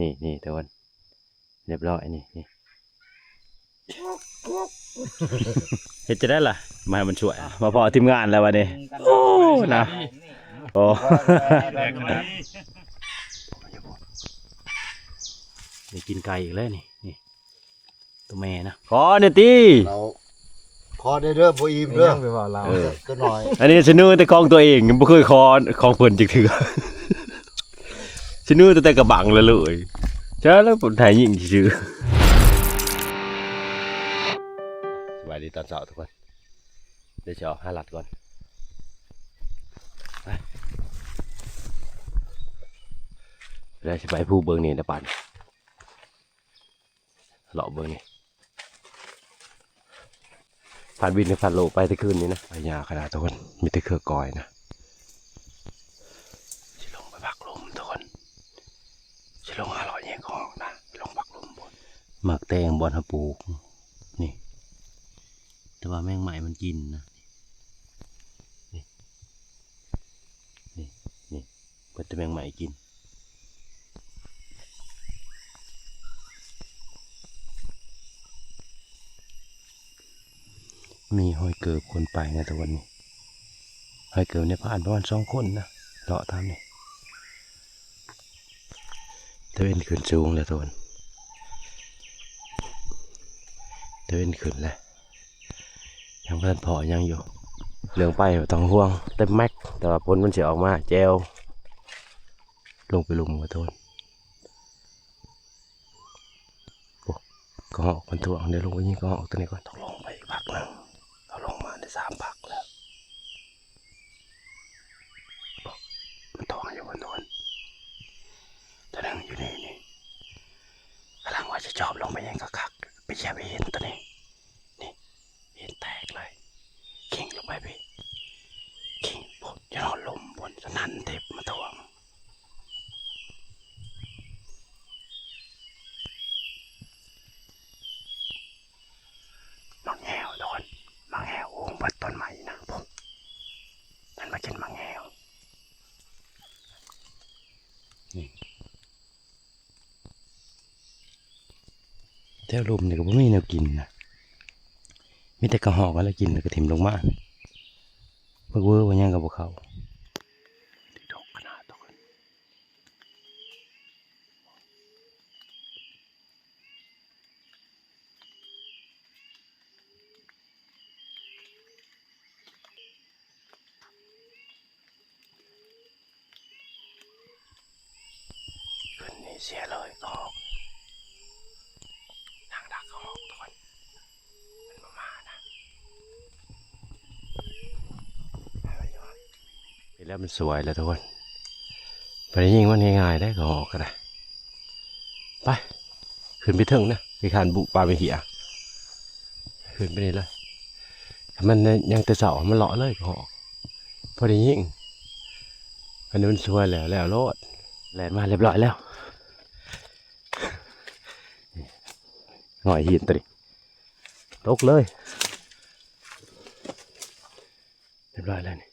ນີ້ໆ ທຸກຄົນ ຮຽບຮ້ອຍນີ້ ນີ້ ເຮັດຈັ່ງໃດລະ ມາໃຫ້ມັນຊ່ວຍ ມາພໍ້ທີມງານແລ້ວບັດນີ້ ໂອ້ ນະ ໂອ້ ໄດ້ກິນໄກ່ອີກແລ້ວນີ້ ນີ້ ຕົວແມ່ນະ ຂໍແດ່ຕິ ເອົາ ຂໍແດ່ເດີ ບໍ່ອີ່ມເດີ ເອີ ຈັກໜ້ອຍ ອັນນີ້ຊິນູແຕ່ຂອງຕົວເອງ ຍັງບໍ່ເຄີຍຂໍຂອງເພິ່ນຈັກເທື່ອ ຊິນູແຕ່ກະບັງລະເລີຍ ເຈົ້າລະບໍ່ໄດ້ຍິງຊື່ ສະບາຍດີຕອນເຊົ້າທຸກຄົນ ດຽວຊິອອກຫາລັດກ່ອນ ໄປ ດຽວຊິໄປພູເບິ່ງນີ້ລະປານ ເລາະເບິ່ງນີ້ ພາດວິນ ພາດໂລໄປແຕ່ຄືນນີ້ນະ ໄປຍາກຂະໜາດທຸກຄົນ ມີແຕ່ເຄືອກອຍນະ ຊິລົງໄປພັກລົມທຸກຄົນ ຊິລົງຫາເລາະແຍງຂອງນະ ລົງພັກລົມພຸ້ນ ໝາກແຕງບ່ອນເຮົາປູກ ນີ້ ແຕ່ວ່າແມງໄມ້ມັນກິນນະ ນີ້ ນີ້ ນີ້ ເພິ່ນແຕ່ແມງໄມ້ກິນ ມີຮອຍເກີບຄົນໄປນະທຸກຄົນນີ້ ຮອຍເກີບໃນພານປະມານສອງຄົນນະ ເລາະຕາມນີ້ ຕາເວັນຂຶ້ນສູງແລ້ວທຸກຄົນ ຕາເວັນຂຶ້ນແລ້ວ ຍັງບໍ່ທັນພໍ້ຫຍັງຢູ່ ເລື່ອງໄປບໍ່ຕ້ອງຫ່ວງ ເຕັມແມັກ ແຕ່ວ່າຜົນມັນຊິອອກມາແຈ່ວ ລົງໄປລຸ່ມຂອໂທດ ໂອ້ ກະຮອກມັນທວງ ດຽວລົງໄປຍິງກະຮອກຕົວນີ້ກ່ອນ ຕ້ອງລົງໄປອີກພັກໜຶ່ງ ເຮົາລົງມາໄດ້ສາມພັກແລ້ວ ມັນທວງຢູ່ພຸ້ນ ຕົວໜຶ່ງຢູ່ນີ້ ນີ້ ກຳລັງວ່າຈະຈອບລົງໄປຍິງຄັກໆ ໄປຢຽບເຫັນຕົວນີ້ ນີ້ ເຫັນແຕກເລີຍ ຄິງລົງໄປພີ້ ຄິງ ໂອ້ ຢູ່ນອນລົມພຸ້ນ ສະນັ້ນເດັບມາທວງ ໝາກແງວທຸກຄົນ ໝາກແງວ ໂອ້ ເບິດຕົ້ນໄມ້ນະ ພຸ້ນ ມັນມາກິນໝາກແງວ ນີ້ ແຖວລຸ່ມນີ້ກະບໍ່ມີແນວກິນນະ ມີແຕ່ກະຮອກຫັ້ນແຫຼະກິນ ແລ້ວກະຖິ້ມລົງມາ ບັກເວີບັກຫຍັງກະບໍ່ເຂົ້າ ດອກຂະໜາດດອກ ຂຶ້ນນີ້ເສຍເລີຍກະຮອກ ນັ່ງດັກກະຮອກທຸກຄົນ ມັນບໍ່ມານະ ເຫັນແລ້ວມັນສວຍແລ້ວທຸກຄົນ ບໍ່ໄດ້ຍິງມັນງ່າຍໆເດ້ ກະຮອກກະໄດ້ ໄປ ຂຶ້ນໄປເທິງນະ ໄປຄານບຸປ່າໄມ້ເຫຍ ຂຶ້ນໄປນີ້ເລີຍ ຄັນມັນຍັງແຕ່ເຊົ້າ ມັນເລາະເລີຍກະຮອກ ພໍໄດ້ຍິງ ອັນນີ້ມັນສວຍແລ້ວ ແລ້ວໂລດ ແລ່ນມາຮຽບຮ້ອຍແລ້ວ ຫອຍຫີນຕົວນີ້ ຕົກເລີຍ ຮຽບຮ້ອຍແລ້ວນີ້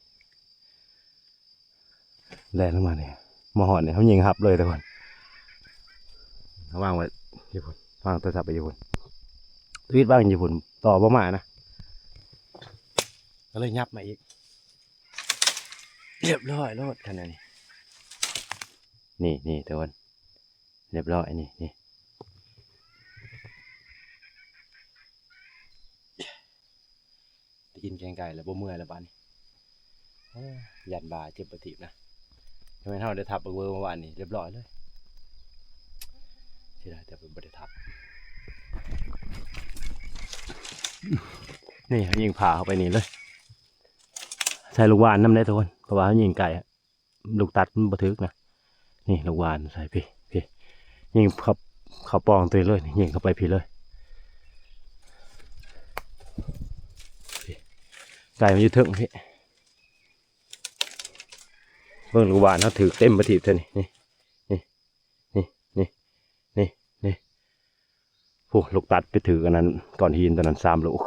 ແລ່ນລົງມານີ້ ມາຮອດນີ້ເຮົາຍິງຮັບເລີຍທຸກຄົນ ເຮົາວາງໄວ້ຢູ່ພຸ້ນ ວາງໂທລະສັບໄວ້ຢູ່ພຸ້ນ ທະວິດວາງຢູ່ພຸ້ນ ຕໍ່ບໍ່ມານະ ກະເລີຍຫຍັບມາອີກ ຮຽບຮ້ອຍໂລດຂະໜາດນີ້ ນີ້ໆ ທຸກຄົນ ຮຽບຮ້ອຍ ນີ້ໆ ໄດ້ກິນແກງໄກ່ແລ້ວບໍ່ເມື່ອຍແລ້ວບາດນີ້ ໂອ້ ຢ້ານບ່າເຈັບບໍ່ທີບນະ ແມ່ນເຮົາໄດ້ທັບບັກເວີມື້ວານນີ້ ຮຽບຮ້ອຍເລີຍ ເສຍດາຍແຕ່ບໍ່ໄດ້ທັບ ນີ້ເຮົາຍິງຜ່າເຂົ້າໄປນີ້ເລີຍ ໃສ່ລູກຫວ່ານນຳເດ້ທຸກຄົນ ເພາະວ່າເຮົາຍິງໄກ່ ລູກຕັດມັນບໍ່ຖືກນະ ນີ້ລູກຫວ່ານໃສ່ພີ້ ພີ້ ຍິງເຂົ້າ ເຂົ້າປ່ອງຕົວນີ້ເລີຍ ຍິງເຂົ້າໄປພີ້ເລີຍ ພີ້ ໄກ່ມັນຢູ່ເທິງພີ້ ເບິ່ງລູກຫວ່ານເຮົາຖືກເຕັມປະທີບເທື່ອນີ້ ນີ້ ນີ້ ນີ້ ນີ້ ນີ້ ນີ້ ພຸ້ນ ລູກຕັດໄປຖືກອັນນັ້ນ ກ້ອນຫີນຕົວນັ້ນສາມລູກ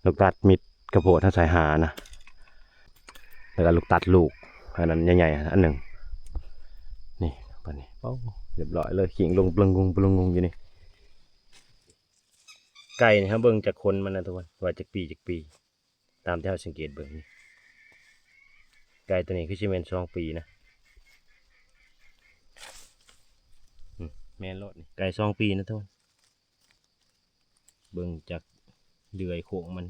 ລູກຕັດມິດກະໂພດເຮົາໃສ່ຫ້ານະ ແລ້ວກະລູກຕັດລູກອັນນັ້ນໃຫຍ່ໆອັນໜຶ່ງ ນີ້ ບາດນີ້ ໂອ້ ຮຽບຮ້ອຍເລີຍ ຂີງລົງປຶງງຸງປຶງງຸງຢູ່ນີ້. ໄກ່ນີ້ເຮົາເບິ່ງຈາກຂົນມັນນະທຸກຄົນ ວ່າຈັກປີຈັກປີ ຕາມທີ່ເຮົາສັງເກດເບິ່ງນີ້ ໄກ່ໂຕນີ້ຄືຊິແມ່ນສອງປີນະ. ອືມ ແມ່ນໂລດນີ້ ໄກ່ສອງປີນະທຸກຄົນ. ເບິ່ງຈາກເລື່ອຍໂຄ້ງມັນ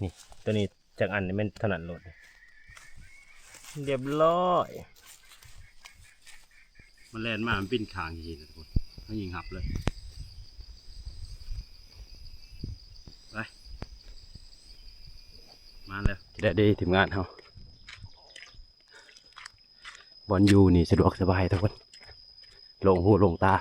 ນີ້ ໂຕນີ້ຈັກອັນນີ້ແມ່ນເທົ່ານັ້ນໂລດ. ຮຽບຮ້ອຍ ມັນແລ່ນມາ ມັນປິ່ນຂ້າງອີ່ຫຍັງທຸກຄົນ ເຮົາຍິງຮັບເລີຍ. ໄປ ມາແລ້ວ ໄດ້ເດ້ທີມງານເຮົາ. ບ່ອນຢູ່ນີ້ສະດວກສະບາຍທຸກຄົນ ໂລ່ງຫູໂລ່ງຕາ.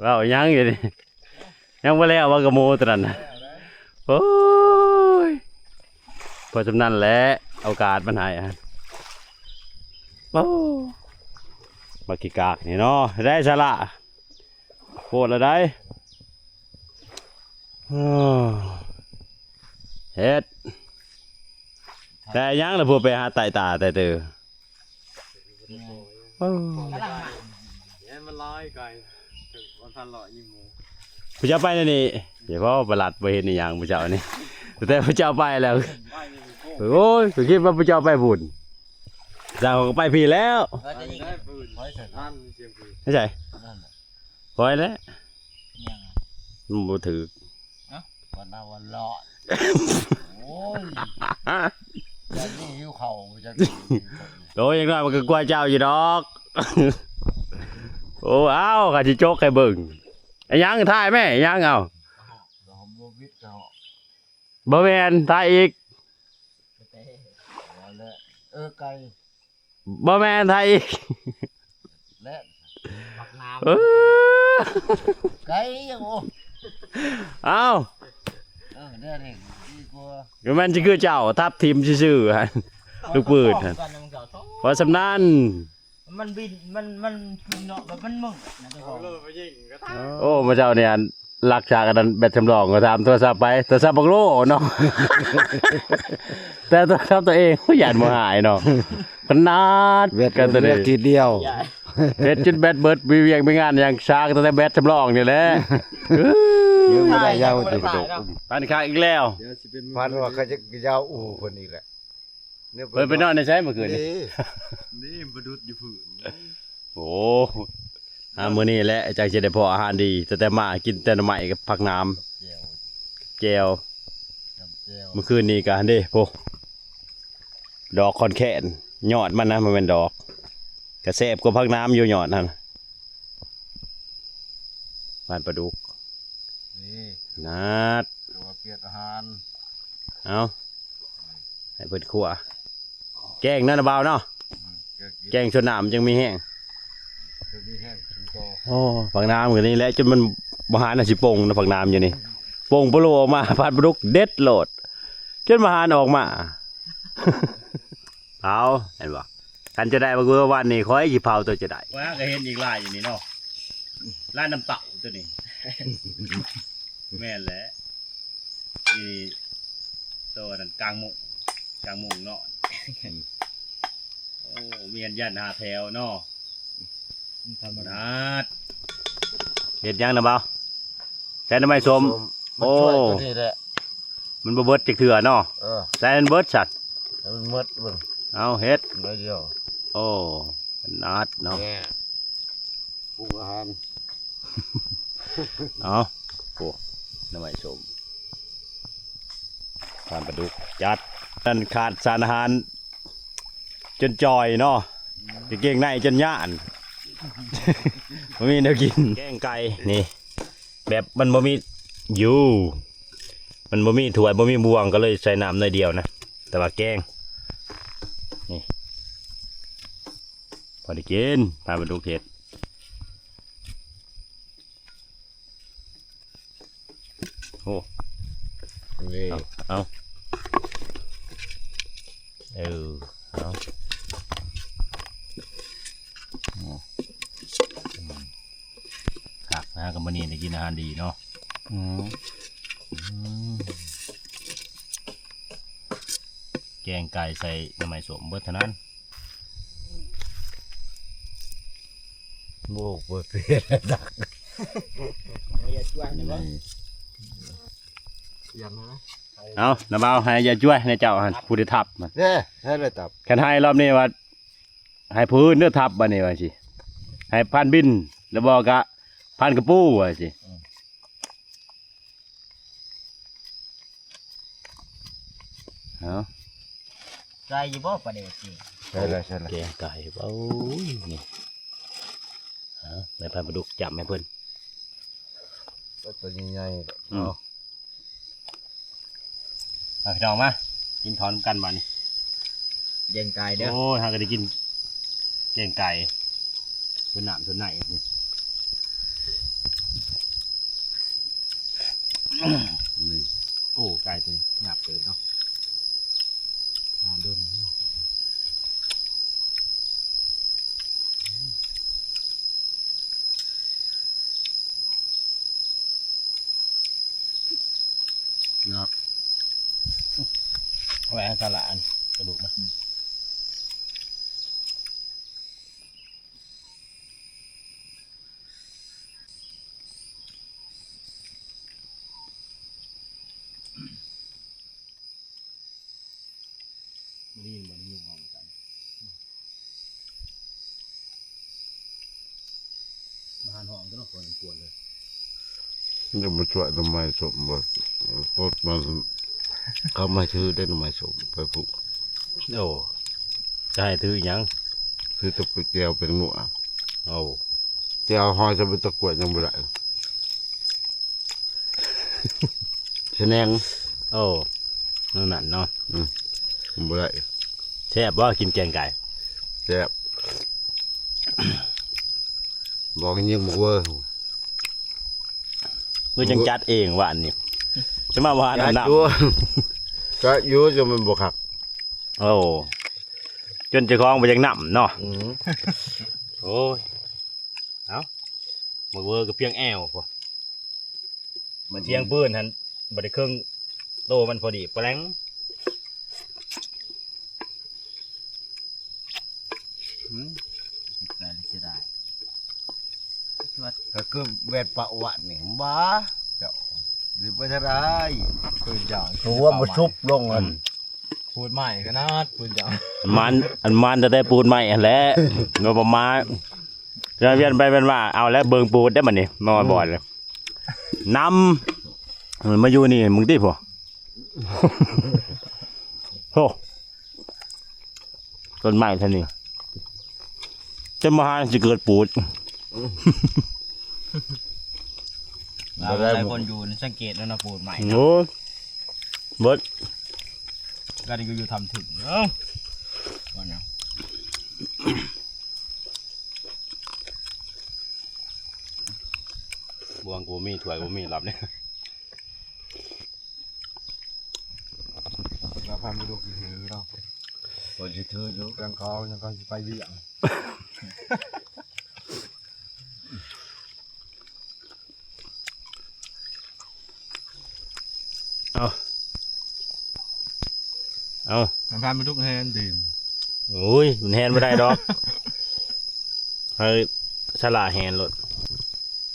ເວົ້າຫຍັງຢູ່ນີ້ ຍັງບໍ່ແລ້ວວ່າກະໂມຕົວນັ້ນນະ. ໂອ້ຍ ພໍສ່ຳນັ້ນແຫຼະ ໂອກາດມັນໃຫ້. ໂອ້ ບັກຂີ້ກາກນີ້ເນາະ ໄດ້ສາລະ ໂພດລະໄດ໋. ເຮັດ ແຕ່ຫຍັງລະ ຜູ້ໄປຫາໄຕ່ຕາແຕ່ເຕີ. ໂອ້ ກຳລັງມາ ແມ່ນມັນຫຼາຍໄກ ມັນພັນຮ້ອຍຍິງໝູ່. ຜູ້ເຈົ້າໄປແນວນີ້ ຢ່າເວົ້າປະຫຼັດ ບໍ່ເຫັນອີ່ຫຍັງຜູ້ເຈົ້ານີ້ ແຕ່ຜູ້ເຈົ້າໄປແລ້ວ. ໂອ້ຍ ຂ້ອຍຄິດວ່າຜູ້ເຈົ້າໄປພຸ້ນ ເຈົ້າກໍໄປພີ້ແລ້ວ. ໄປໃສ? ຂ້ອຍແຫຼະ ມັນບໍ່ຖືກ. ເອົ້າ ວັນນາວັນລອດ ໂອ້ຍ ຢ່າງນີ້ຫິວເຂົ້າ ຢ່າງນີ້ຫິວເຂົ້າ. ໂອ້ຍ ຢ່າງໜ້ອຍມັນກໍກວ່າເຈົ້າຢູ່ດອກ. ໂອ້ ເອົ້າ ຂ້ອຍຊິຈົກໃຫ້ເບິ່ງ. ອີຫຍັງ? ຖ່າຍແມ່ ອີຫຍັງ? ເອົ້າ ບໍ່ແມ່ນ ຖ່າຍອີກ. ເອີ ໄກ່ ບໍ່ແມ່ນ ຖ່າຍອີກ ແລະ ບັກໜາມ ເອີ ໄກ່ ໂອ້ ເອົ້າ ເອີ ແນວນີ້ດີກວ່າ. ບໍ່ແມ່ນຊິຄືເຈົ້າ ທັບຖິ້ມຊື່ໆ ຫັ້ນ ລູກປືນຫັ້ນ ພໍສ່ຳນັ້ນ. ມັນບິນ ມັນ ມັນບິນເນາະ ແບບມັນມຶງນະເຈົ້າຂອງ. ໂອ້ ມື້ເຊົ້ານີ້ ອັນ ຫຼັກຈາກອັນນັ້ນ ແບັດສຳລອງ ກໍຖາມໂທລະສັບໄປ ໂທລະສັບບັກໂລເນາະ ແຕ່ໂທລະສັບຕົວເອງ ໂອ້ຍ ຢ້ານບໍ່ຫາຍເນາະ. ຂະໜາດແບັດກັນຕົວນີ້ ເຫຼືອກີດດຽວ ເຮັດຈົນແບັດເບິດ ມີວຽກມີງານຫຍັງ ຊາກຕັ້ງແຕ່ແບັດສຳລອງນີ້ແຫຼະ. ຍັງບໍ່ໄດ້ເຍົາຕິ ປານນີ້ຂາດອີກແລ້ວ ປານວ່າເຂົາຈະເຍົາອູ່ເພິ່ນອີກແຫຼະ. ເພິ່ນໄປນອນໃນໃສມື້ຄືນນີ້? ນີ້ປາດຸກຢູ່ພື້ນ. ໂອ້ ອ່າ ມື້ນີ້ແຫຼະ ຈັ່ງຊິໄດ້ພໍ້ອາຫານດີ ຕັ້ງແຕ່ມາກິນແຕ່ໜໍ່ໄມ້ກັບຜັກໜາມ ແຈ່ວ ແຈ່ວ ແຈ່ວ. ມື້ຄືນນີ້ກະຫັ້ນເດ້ ໂອ້ ດອກຂອນແຄ້ນ ຍອດມັນນະ ບໍ່ແມ່ນດອກ ກະແຊບກວ່າຜັກໜາມຢູ່ຍອດຫັ້ນ. ບ້ານປາດຸກ ນີ້ ນັດ ຕົວປຽກອາຫານ ເອົາ ໃຫ້ເພິ່ນຂົ້ວ ແກງເນາະ ນະບ່າວເນາະ. ອືມ ແກງຊົນນ້ຳມັນຈັ່ງມີແຮງ ຈັ່ງມີແຮງສູ້ຕໍ່. ໂອ້ ຜັກໜາມກໍນີ້ແຫຼະ ຈົນມັນບໍ່ຫານຊິປົ່ງນະ ຜັກໜາມຢູ່ນີ້ ປົ່ງໂປໂລອອກມາ ບາດປາດຸກເດັດໂລດ ຈົນບໍ່ຫານອອກມາ. ເອົາ ເຫັນບໍ່ ຄັນເຈົ້າໄດ້ບັກເວວານນີ້ ຂ້ອຍຊິເຜົາໂຕເຈົ້າໄດ້. ຂ້ອຍຫາກໍເຫັນອີກຫຼາຍຢູ່ນີ້ເນາະ ຫຼາຍນ້ຳເຕົ້າໂຕນີ້. ແມ່ນແຫຼະ ນີ້ໂຕນັ້ນກາງມຸ້ງ ກາງມຸ້ງເນາະ. ໂອ້ ມີອັນຢັນຫ້າແຖວເນາະ ທຳມະດາ. ເຮັດຫຍັງນະບ່າວ? ໃສ່ໜໍ່ໄມ້ສົ້ມ. ໂອ້ ມັນບໍ່ເບິດຈັກເທື່ອເນາະ. ເອີ ໃສ່ໃຫ້ມັນເບິດຊັ້ນ ໃຫ້ມັນໝົດເບິ່ງ. ເອົາ ເຮັດໜ້ອຍດຽວ. ໂອ້ ຂະໜາດເນາະ ແນ່ ປຸງອາຫານ. ເອົາ ໂອ້ ໜໍ່ໄມ້ສົ້ມ ທານປາດຸກຈັດ ນັ້ນຂາດສານອາຫານ ຈົນຈ່ອຍເນາະ ກາງເກງໃນຈົນຍານ ບໍ່ມີແນວກິນ. ແກງໄກ່ນີ້ ແບບມັນບໍ່ມີຢູ່ ມັນບໍ່ມີຖ້ວຍ ບໍ່ມີບ່ວງ ກໍເລີຍໃສ່ນ້ຳໜ້ອຍດຽວນະ ແຕ່ວ່າແກງນີ້ ພໍໄດ້ກິນ ພາປາດຸກເຮັດ. ໂອ້ ນີ້ ເອົາ ເອົາ ເອີ ເອົາ ໂອ້ ອືມ ຄັກນະ ກ ມື້ນີ້ໄດ້ກິນອາຫານດີເນາະ. ອືມ ອືມ ແກງໄກ່ໃສ່ໜໍ່ໄມ້ສົ້ມເບິດເທົ່ານັ້ນ. ໂອ້ ເປີດເພງດັງ. ເອົາ ນ້າບ່າວ ໃຫ້ຢ່າຈ້ວຍໃນເຈົ້າຫັ້ນ ຜູ້ໄດ້ທັບມັນ ເດ້ ໃຫ້ໄດ້ທັບ. ຄັນໃຫ້ລອບນີ້ວ່າ ໃຫ້ຜູ້ອື່ນເດີທັບ ບາດນີ້ວ່າຊີ້ ໃຫ້ພານບິນ ແລ້ວບໍ່ກະພານກະປູວ່າຊີ້. ເອົາ ໃສ່ຢູ່ບໍ່ປາແດກນີ້? ໃສ່ແລ້ວ ໃສ່ແລ້ວ ແກງໄກ່. ໂອ້ຍ ນີ້ ເອົາ ໃນພັນປາດຸກຈ້ຳໃຫ້ເພິ່ນ ໂຕໃຫຍ່ໆ ອືມ ເນາະ. ມາພີ່ນ້ອງ ມາກິນເຂົ້ານຳກັນບາດນີ້ ແກງໄກ່ເດີ. ໂອ້ຍ ເຮົາກໍໄດ້ກິນແກງໄກ່ ເພິ່ນນ້ຳເພິ່ນໃນນີ້ ນີ້. ໂອ້ ໄກ່ໂຕນີ້ຫຍາບເຕີບເນາະ ຫາດົນ. ຫຍາບ ເອົາໄວ້ໃຫ້ຕະຫຼາດ ອັນກະດູກມັນ. ບໍ່ໄດ້ຍິນບໍ່ໄດ້ຍິນຮ້ອງກັນ ມາຫາຮ້ອງຕົວະ ຄົນປວດເລີຍ. ມັນຈະມາຊ່ວຍໜໍ່ໄມ້ສົ້ມບໍ່? ກົດມັນ ເຂົາມາຖືໄດ້ໜໍ່ໄມ້ສົ້ມໄປພຸ້ນ. ໂອ້ ຈະໃຫ້ຖືຫຍັງ? ຖືແຕ່ແຈ່ວແປ້ງນົວ. ໂອ້ ແຈ່ວຫອຍ ຈະເປັນຕະກວດຍັງບໍ່ໄດ້. ສະແໜງ. ໂອ້ ແນວນັ້ນເນາະ. ອືມ ບໍ່ໄດ້. ແຊບບໍ່ ກິນແກງໄກ່? ແຊບ. ບອກຍິງບອກເວີ ຄືຈັ່ງຈັດເອງຫວານນີ້ ຈະມາຫວານ ຈັດ ເອົານ້ຳ ຢູ່ ຈັດຢູ່ ຈົນມັນບໍ່ຄັກ. ໂອ້ ຈົນເຈົ້າຂອງບໍ່ຢາກນຳເນາະ. ອືມ ໂອ້ຍ ເອົ້າ ບັກເວີກໍພຽງແອວພຸ້ນ ມາທຽງປືນຫັ້ນ ບໍ່ໄດ້ເຄິ່ງໂຕ ມັນພໍດີແປງ. ອືມ ເສຍດາຍ ກໍຄືແວ່ນປະຫວັດນີ້ ບ້າ ເຈົ້າຊິໄປເທົ່າໃດ? ຄືຢ່າງ ຕົວບໍ່ຊຸບລົງ ອືມ ປູດໄມ້ຂະໜາດ ປູດຢາງ ມັນ ອັນມັນແຕ່ປູດໄມ້ຫັ້ນແຫຼະ ບໍ່ປະມານ. ແລ້ວວຽນໄປວຽນມາ ເອົາແລ້ວເບິ່ງປູດເດ້ບັດນີ້ ມາບ່ອນ ອືມ ນຳ ມາຢູ່ນີ້ມຶງຕິພຸ້ນ ໂອ້ ຕົ້ນໄມ້ເທົ່ານີ້ ຈົນມາຫາຊິເກີດປູດ. ຫຼາຍຄົນຢູ່ນີ້ສັງເກດແລ້ວເນາະ ປູດໄມ້ເນາະ. ໂອ້ຍ ເບິດ ກະໄດ້ຢູ່ທຳເຖິງ ເອົ້າ ວ່າຫຍັງ. ບ່ວງກໍບໍ່ມີ ຖ້ວຍກໍບໍ່ມີ ລອບນີ້ ລາວພາໄປດູກອີ່ຫືເນາະ ເພິ່ນຊິຖືຢູ່ ເຄື່ອງເຂົາຍັງ ເຂົາຊິໄປວຽກ. ເອົາ ເອົາ ມັນພາໄປທຸກແຮນດີ ໂອ້ຍ ມັນແຮນບໍ່ໄດ້ດອກ ໃຫ້ສະຫຼະແຮນໂລດ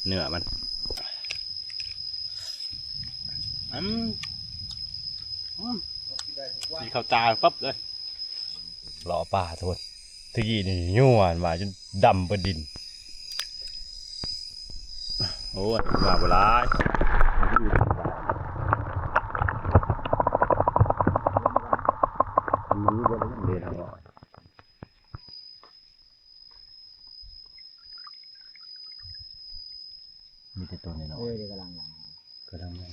ເນື້ອມັນ ອືມ ອືມ ກິນເຂົ້າຕາປັບເລີຍ. ເລາະປ່າໂທດ ຕະກີ້ນີ້ຍົວວ່າຈົນດຳເບິດດິນ. ໂອ້ຍ ວ່າບໍ່ຫຼາຍ ມີແຕ່ຕົວນ້ອຍໆ ເອີ ກຳລັງ ກຳລັງມາ.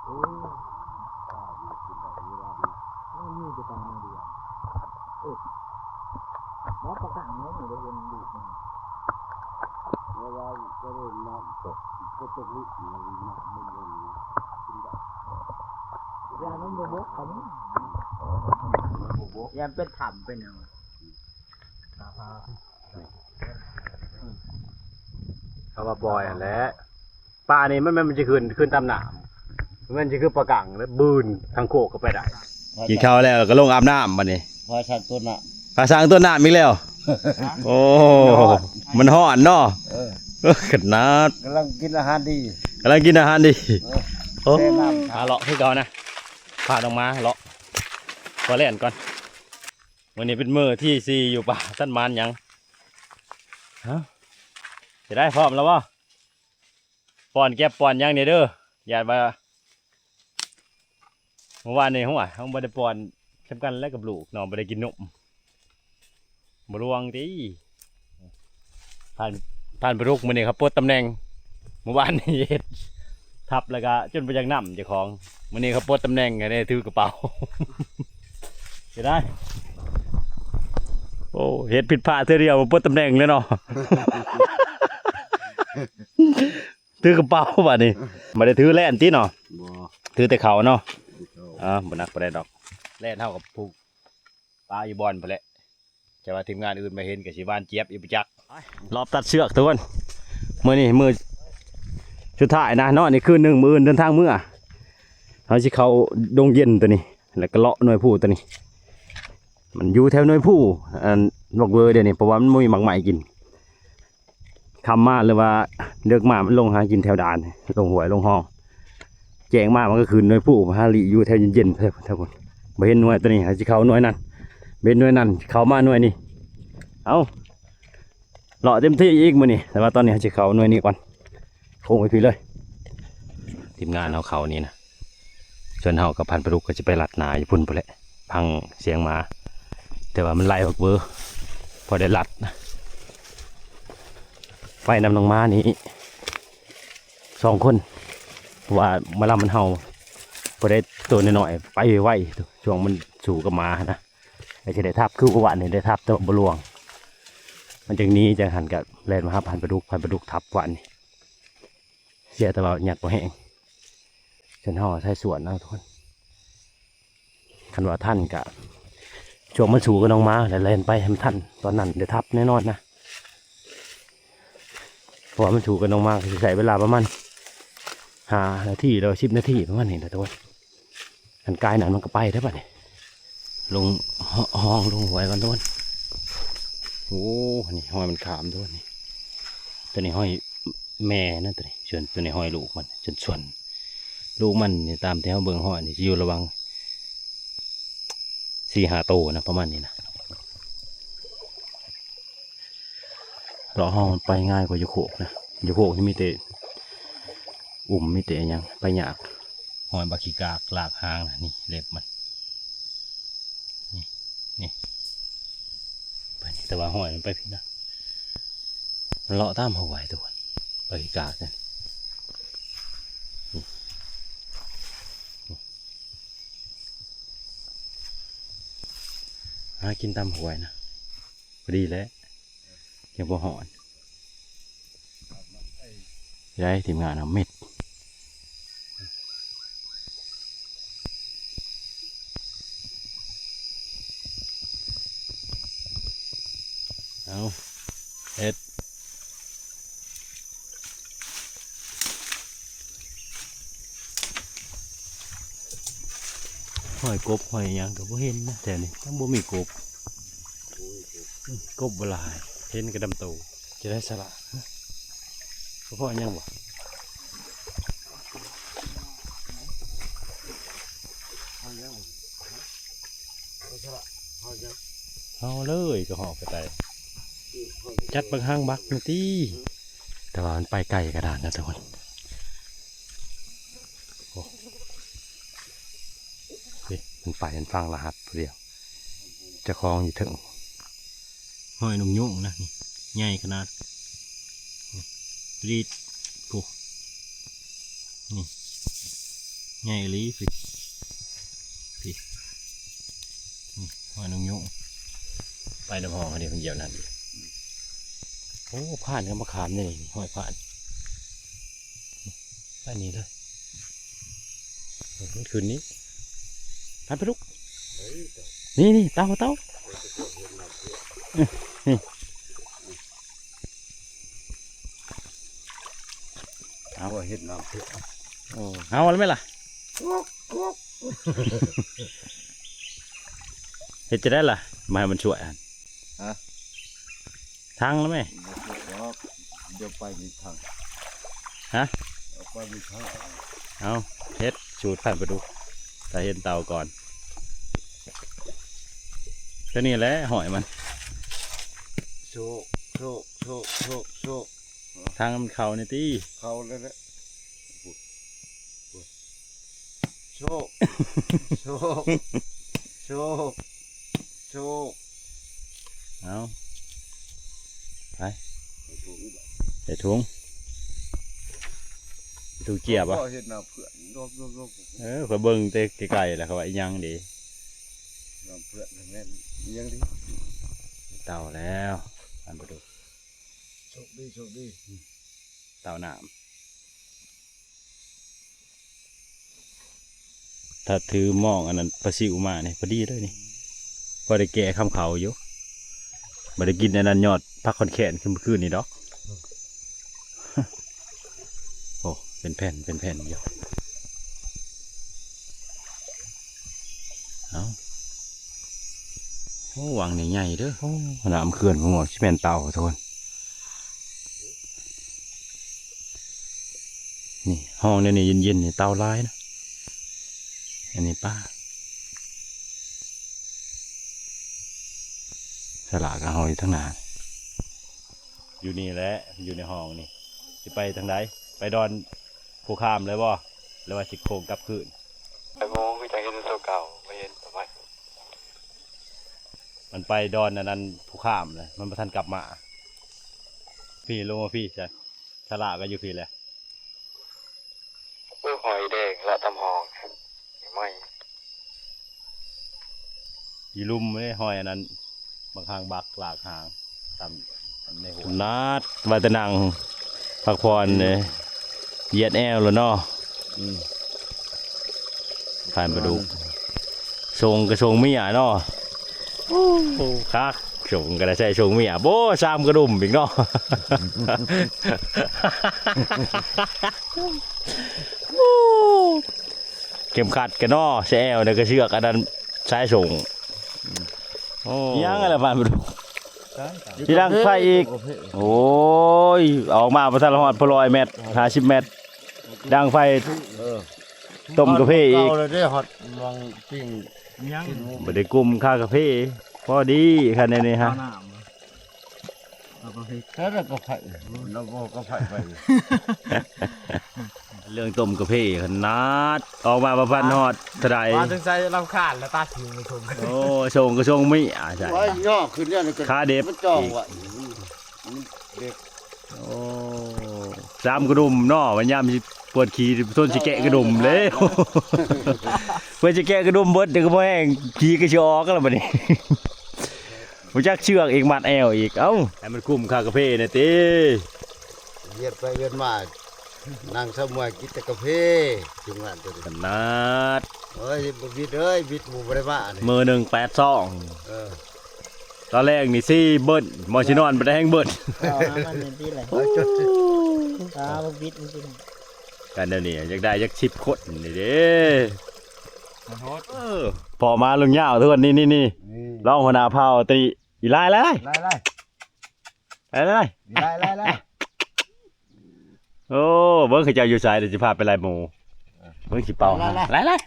ໂອ້ ປາຢູ່ກິນໄດ້ຢູ່ລາວນີ້ ມັນມີ ເອີ ບໍ່ປະກັງເງິນນີ້ໄດ້ເຫັນລູກມັນ ເວລາຈະເລີ່ມນ້ຳຕົກ ກໍຕົກລິບ ນ້ຳມັນລົງກິນໄດ້ ຢ້ານມັນບໍ່ບົກກໍມີ ຢ້ານເປັນຖ້ຳເປັນຫຍັງ ເຂົາວ່າປ່ອຍຫັ້ນແຫຼະ. ປານີ້ມັນ ມັນ ມັນຊິຂຶ້ນ ຂຶ້ນຕາມນ້ຳ ມັນຊິຄືປາກັງ ແລ້ວບືນທາງໂຄກກໍໄປໄດ້. ກິນເຂົ້າແລ້ວກໍລົງອາບນ້ຳບັດນີ້ ພາຊ່າງຕົ້ນນ້ຳ ພາຊ່າງຕົ້ນນ້ຳອີກແລ້ວ. ໂອ້ ມັນຮ້ອນເນາະ. ເອີ ເອີ ຂະໜາດ ກຳລັງກິນອາຫານດີ ກຳລັງກິນອາຫານດີ. ເອີ ໂອ້ ແຊ່ນ້ຳ ຫາເລາະຄືເກົ່ານະ ພານ້ອງມາເລາະ ຂໍແລ່ນກ່ອນ. ມື້ນີ້ເປັນມື້ທີສີ່ຢູ່ປ່າ ທັນໝານຫຍັງ. ເອົ້າ ຈະໄດ້ ພ້ອມແລ້ວບໍ່? ປ້ອນແກັບປ້ອນຫຍັງນີ້ເດີ ຢ້ານວ່າ ມື້ວານນີ້ ໂອ້ຍ ເຮົາບໍ່ໄດ້ປ້ອນສ່ຳກັນແຫຼະກັບລູກເນາະ ບໍ່ໄດ້ກິນນົມ ບໍ່ລວງຕິ. ຜ່ານ ຜ່ານປາດຸກ ມື້ນີ້ເຂົາປົດຕຳແໜ່ງ ມື້ວານນີ້ເຮັດທັບ ແລ້ວກະຈົນບໍ່ຢາກນຳເຈົ້າຂອງ. ມື້ນີ້ເຂົາປົດຕຳແໜ່ງໃຫ້ໄດ້ຖືກະເປົາ ຊິໄດ້. ໂອ້ ເຮັດຜິດພາດເທື່ອດຽວ ປົດຕຳແໜ່ງເລີຍເນາະ ຖືກະເປົາບາດນີ້. ບໍ່ໄດ້ຖືແລ່ນຕິເນາະ? ບໍ່ ຖືແຕ່ເຂົ້າເນາະ. ເອີ ບໍ່ໜັກປານໃດດອກ ແລ່ນເຮົາກັບຜູ້ປາຢູ່ບ່ອນພຸ້ນແຫຼະ ແຕ່ວ່າທີມງານອື່ນມາເຫັນກໍຊິຫວານຈຽບອີກບໍ່ຈັກ. ລອບຕັດເຊືອກທຸກຄົນ ມື້ນີ້ມື້ສຸດທ້າຍນະ ນອນນີ້ຄືນໜຶ່ງ ມື້ອື່ນເດີນທາງເມືອ. ເຮົາຊິເຂົ້າດົງເຢັນຕົວນີ້ ແລ້ວກໍເລາະໜ່ວຍພູຕົວນີ້ ມັນຢູ່ແຖວໜ່ວຍພູ ອັນ ບັກເວີດຽວນີ້ ເພາະວ່າມັນບໍ່ມີໝາກໄມ້ກິນ. ຄ່ຳມາ ຫຼືວ່າເດິກມາ ມັນລົງຫາກິນແຖວດ່ານ ລົງຫ້ວຍລົງຮ່ອງ. ແຈ້ງມາ ມັນກໍຂຶ້ນໜ່ວຍພູ ຫາຫຼີ່ຢູ່ແຖວເຢັນໆ ແຖວພຸ້ນ ບໍ່ເຫັນໜ່ວຍຕົວນີ້. ເຮົາຊິເຂົ້າໜ່ວຍນັ້ນ ເຫັນໜ່ວຍນັ້ນ ເຂົ້າມາໜ່ວຍນີ້. ເອົ້າ ເລາະເຕັມທີ່ອີກມື້ນີ້ ແຕ່ວ່າຕອນນີ້ເຮົາຊິເຂົ້າໜ່ວຍນີ້ກ່ອນ ໂຄ້ງໄປພີ້ເລີຍ. ທີມງານເຮົາເຂົ້ານີ້ນະ ສ່ວນເຮົາກັບພັນປາດຸກກໍຊິໄປລັດນາຢູ່ພຸ້ນພຸ້ນແຫຼະ ຟັງສຽງໝາ ແຕ່ວ່າມັນໄລ່ບັກເບີ ພໍໄດ້ລັດນະ. ໄປນຳນ້ອງໝານີ້ສອງຄົນ ເພາະວ່າມາລຳມັນເຫົ່າ ພໍໄດ້ໂຕນ້ອຍໆ ໄປໄວ ຊ່ວງມັນສູ້ກັບໝາຫັ້ນນະ ກໍຊິໄດ້ທັບ ຄືວານນີ້ໄດ້ທັບ ແຕ່ວ່າບໍ່ລ່ວງ ມັນຈຶ່ງໜີ. ຈັ່ງຫັ້ນກໍແລ່ນມາຫາພັນປາດຸກ ພັນປາດຸກທັບວານນີ້. ເສຍແຕ່ວ່າຍັດບໍ່ແຮງ ຈົນເຮົາໃຊ້ສວນເອົາທຸກຄົນ. ຄັນວ່າທັນກະ ຊ່ວງມັນສູ້ກັບນ້ອງໝາ ແລ້ວແລ່ນໄປໃຫ້ມັນທັນ ຕອນນັ້ນໄດ້ທັບແນ່ນອນນະ. ເພາະວ່າມັນສູ້ກັບນ້ອງໝາ ກໍຊິໃຊ້ເວລາປະມານຫ້ານາທີ ຫຼື ສິບນາທີ ປະມານນີ້ແຫຼະທຸກຄົນ. ຄັນກາຍນັ້ນມັນກໍໄປແລ້ວບັດນີ້ ລົງ ຮ່ອງ ລົງຫ້ວຍກ່ອນທຸກຄົນ. ໂອ້ ນີ້ຮອຍມັນຂາມທຸກຄົນນີ້ ຕົວນີ້ຮອຍແມ່ນະ ຕົວນີ້ ສ່ວນຕົວນີ້ຮອຍລູກມັນ ສ່ວນ ສ່ວນລູກມັນນີ້ ຕາມທີ່ເຮົາເບິ່ງຮອຍນີ້ ຊິຢູ່ລະຫວ່າງສີ່ຫ້າໂຕນະ ປະມານນີ້ນະ. ເລາະຫ້ອງມັນໄປງ່າຍກວ່າຢູ່ໂຄກນະ ຢູ່ໂຄກນີ້ມີແຕ່ອຸ່ມ ມີແຕ່ຫຍັງ ໄປຍາກ. ຮອຍບັກຂີ້ກາກລາກຫາງນະ ນີ້ເລັບມັນ ນີ້ ນີ້ ໄປນີ້ ແຕ່ວ່າຮອຍມັນໄປພີ້ນະ ມັນເລາະຕາມຫ້ວຍທຸກຄົນ ບັກຂີ້ກາກນະ. ນີ້ ນີ້ ຫາກິນຕາມຫ້ວຍນະ ພໍດີແຫຼະ ຍັງບໍ່ຮ້ອນ. ໄດ້ທີມງານເອົາເມັດ ເອົາເຮັດ ຫອຍກົບຫອຍຫຍັງກໍບໍ່ເຫັນນະ ແຖວນີ້ຍັງບໍ່ມີກົບ ກົບບໍ່ຫຼາຍ ເຫັນແຕ່ດຳໂຕ. ຈະໄດ້ສະຫຼະ ເພາະຫຍັງບໍ່ ເຮົາເລີຍກະຫອກກະໄຕ ຈັດບັກຫາງບັກນີ້ຕິ ແຕ່ວ່າມັນໄປໄກກະດານນະທຸກຄົນ. ໂອ້ ນີ້ ມັນໄປ ມັນຝັງລະຫັດຜູ້ດຽວ ເຈົ້າຂອງຢູ່ເທິງ. ຮອຍນົກຍູງນະ ນີ້ ໃຫຍ່ຂະໜາດ ນີ້ ປຣີດ ໂອ້ ນີ້ ໃຫຍ່ອີ່ຫຼີ ພີ້ ພີ້ ນີ້ ຫອຍນົກຍຸງ ໄປນຳຫ້ອງເດ້ ເພິ່ນຢຽບນັ້ນ. ໂອ້ ຜ່ານກໍມາຂາມນີ້ ຫ້ອຍຜ່ານ ໄປນີ້ເດີ ມັນຂຶ້ນນີ້ ໄປ ໄປລຸກ ນີ້ ນີ້ ເຕົ່າ ເຕົ່າ ນີ້. ເອົາ ເຮັດນ້ຳເຜືອກ ໂອ້ ເອົາແລ້ວແມ່ນລະ ເຮັດຈັ່ງໃດລະ ມາໃຫ້ມັນຊ່ວຍຫັ້ນ ຮະ ທັງແລ້ວແມ່ ບໍ່ຊ່ວຍດອກ ດຽວໄປມີທັງ ຮະ ເອົາໄປມີທັງ ເອົາ ເຮັດສູດພັນປາດຸກ ຖ້າເຫັນເຕົ່າກ່ອນ ຕົວນີ້ແຫຼະຫ້ອຍມັນ ໂຊກ ໂຊກ ໂຊກ ໂຊກ ໂຊກ. ທາງມັນເຂົ້ານີ້ຕິ ເຂົ້າແລ້ວແຫຼະ ໂຊກ ໂຊກ ໂຊກ ໂຊກ. ເອົາ ໄປ ໃສ່ຖົງ ໃສ່ຖົງເຈ້ຍບໍ່ ເຮັດນາເພື່ອນ ເອີ ຂ້ອຍເບິ່ງແຕ່ໄກໆ ແລ້ວເຂົາວ່າອີ່ຫຍັງເດ ນາເພື່ອນແມ່ນອີ່ຫຍັງເດ ເຕົ່າແລ້ວ ອັນປາດຸກ ໂຊກດີ ໂຊກດີ ເຕົ່ານ້ຳ ຖ້າຖືມອງອັນນັ້ນປາຊິວມານີ້ ພໍດີເລີຍນີ້ ພໍໄດ້ແກ່ຄຳເຂົາຢູ່ ບໍ່ໄດ້ກິນອັນນັ້ນຍອດຜັກຂອນແຂນຄືມື້ຄືນນີ້ດອກ. ໂອ້ ເປັນແຜ່ນ ເປັນແຜ່ນຢູ່ ເອົາ ໂອ້ ວັງນີ້ໃຫຍ່ເດີ ໂອ້ ນ້ຳເຂື່ອນ ໂອ້ ຊິແມ່ນເຕົ່າທຸກຄົນ. ນີ້ ຫ້ອງແນວນີ້ເຢັນໆ ນີ້ເຕົ່າຫຼາຍນະ ອັນນີ້ປາ ສະຫຼາກະເຮົາຢູ່ທາງໜ້າ ຢູ່ນີ້ແຫຼະ ຢູ່ໃນຫ້ອງນີ້ ຊິໄປທາງໃດ ໄປດອນຜູ້ຂ້າມເລີຍບໍ່ ຫຼືວ່າຊິໂຄ້ງກັບຄືນ ໄປໂມຄືຈະເຫັນໂຕເກົ່າ ບໍ່ເຫັນປະມານ ມັນໄປດອນອັນນັ້ນຜູ້ຂ້າມເລີຍ ມັນບໍ່ທັນກັບມາ ພີ້ ລົງມາພີ້ຊະ ສະຫຼາກະຢູ່ພີ້ແຫຼະ. ໂອ້ຍ ຫອຍແດງລະຕຳຫອງ ໃໝ່ ຢູ່ລຸ່ມເດ້ ຫອຍອັນນັ້ນ ບັກຫາງບັກ ລາກຫາງ ຕຳໃນຫົວ ນາດ ວ່າແຕ່ນັ່ງພັກຜ່ອນເດ້ ຢຽດແອວແລ້ວເນາະ ອືມ ຜ່ານປາດຸກ ຊົງກະຊົງເມຍເນາະ ໂອ້ ຄັກ ຊົງກະໄດ້ໃສ່ຊົງເມຍ ໂອ້ ຊາມກະດຸມອີກເນາະ ໂອ້ ເຂັມຂັດກະເນາະ ໃສ່ແອວນີ້ກະເຊືອກອັນນັ້ນ ສາຍສົ່ງ ໂອ້ ຍັງລະບາດ ຊິດັງໄຟອີກ ໂອ້ຍ ອອກມາບໍ່ທັນຮອດພໍຮ້ອຍແມັດ ຫ້າສິບແມັດ ດັງໄຟ ເອີ ຕົ້ມກາເຟອີກ ເອົາແລ້ວເດ້ ຮອດມອງປີ້ງ ຍັງ ບໍ່ໄດ້ກຸ້ມຄ່າກາເຟ ພໍດີຄັນແນວນີ້ຮະ ເອົານ້ຳ ເອົາກາເຟ ແລ້ວກາເຟ ລາວບໍ່ກາເຟໄປ ເລື່ອງຕົ້ມກາເຟຂະໜາດ ອອກມາບໍ່ທັນຮອດເທົ່າໃດ ມາເຖິງໃສ່ລຳຄານແລ້ວ ຕາຊິງໄປສົ່ງ ໂອ້ ສົ່ງກະສົ່ງມີອາໄສ ວ່າຍໍຂຶ້ນແນວນີ້ກະ ຂາເດັບ ມັນຈ່ອງວ່າ ເດັບ ໂອ້ ສາມກະດຸມເນາະ ວ່າຍາມຊິປວດຂີ້ ຊົນຊິແກະກະດຸມເລີຍ ເພິ່ນຊິແກະກະດຸມເບິດ ແຕ່ກະບໍ່ແຫ້ງ ຂີ້ກະຊິອອກແລ້ວບາດນີ້ ບໍ່ຈັກເຊືອກອີກ ມັດແອວອີກ ເອົ້າ ໃຫ້ມັນກຸ້ມຄ່າກາເຟແດ່ຕິ ວຽນໄປວຽນມາ ນັ່ງສະເໝືອຍກິນແຕ່ກາເຟ ທີມງານໂຕນີ້ ຂະໜາດ ເອີຍ ບໍ່ບິດເອີຍ ບິດໝູ່ບໍ່ໄດ້ມານີ້ ມື້ໜຶ່ງແປດຊອງ ເອີ ຕອນແລງນີ້ສີ່ເບິ້ນ ໝໍຊິນອນບໍ່ໄດ້ແຮງເບິ້ນ ເອົາມັນແມ່ນຕິແຫຼະ ຕາບໍ່ບິດມັນຊິ ກັນແນວນີ້ ຢາກໄດ້ຈັກສິບຄົນນີ້ເດ້ ເອີ ພໍມາລຸງຍາວທຸກຄົນ ນີ້ໆ ນີ້ ລອງຫົວໜ້າເຜົ່າຕິ ອີຫຼາຍ ຫຼາຍ ຫຼາຍ ຫຼາຍ ຫຼາຍ ຫຼາຍ ຫຼາຍ ໂອ້ ເບິ່ງເຂົາເຈົ້າຢູ່ໃສ ດຽວຊິພາໄປໄລ່ໝູ່ ເອີ ເບິ່ງຊິເປົ່າ ຫຼາຍ ຫຼາຍ ຫຼາຍ ຫຼາຍ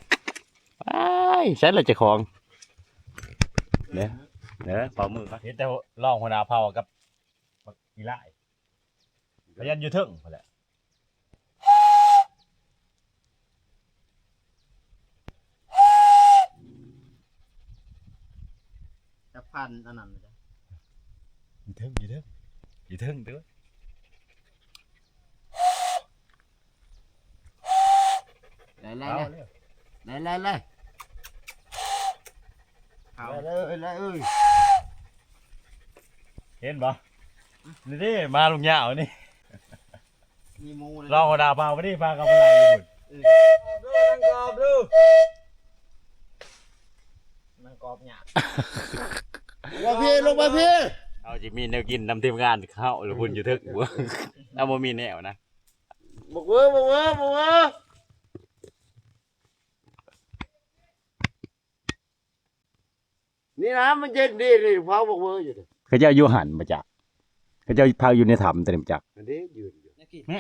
ຫຼາຍ ໃສລະເຈົ້າຂອງ ເດີ ເດີ ເປົ່າມືກ່ອນ ເຫັນແຕ່ລອງຫົວໜ້າເຜົ່າກັບ ບັກອີຫຼາຍ ພະຍັນຢູ່ເທິງພຸ້ນແຫຼະ ຈັກພັນອັນນັ້ນ ຢູ່ເທິງ ຢູ່ເທິງ ຢູ່ເທິງເດີ ໄລ່ ໄລ່ ໄລ່ ໄລ່ ໄລ່ ໄລ່ ເອົາເລີຍ ເອົາເລີຍ ເອີຍ ເຫັນບໍ່? ນີ້ເດ້ ມາລຸງຍາວນີ້ ມີໝູ ລອງຫົວໜ້າພາໄປນີ້ ພາເຂົາໄປໄລ່ຢູ່ພຸ້ນ ເອີ ນັ່ງກອບດູ ນັ່ງກອບຫຍ້າ ລົງມາພີ້ ລົງມາພີ້ ເຮົາຊິມີແນວກິນນຳທີມງານເຮົາ ລະພຸ້ນຢູ່ເທິງ ເຮົາບໍ່ມີແນວນະ ບັກເວີ ບັກເວີ ບັກເວີ. ນີ້ນະ ມັນເຢັນດີນີ້ ເຜົາບັກເວີຢູ່ນີ້ ເຂົາເຈົ້າຢູ່ຫັ້ນບໍ່ຈັກ ເຂົາເຈົ້າພັກຢູ່ໃນຖ້ຳຕົວນີ້ບໍ່ຈັກ ອັນນີ້ຢືນຢູ່ ແມ່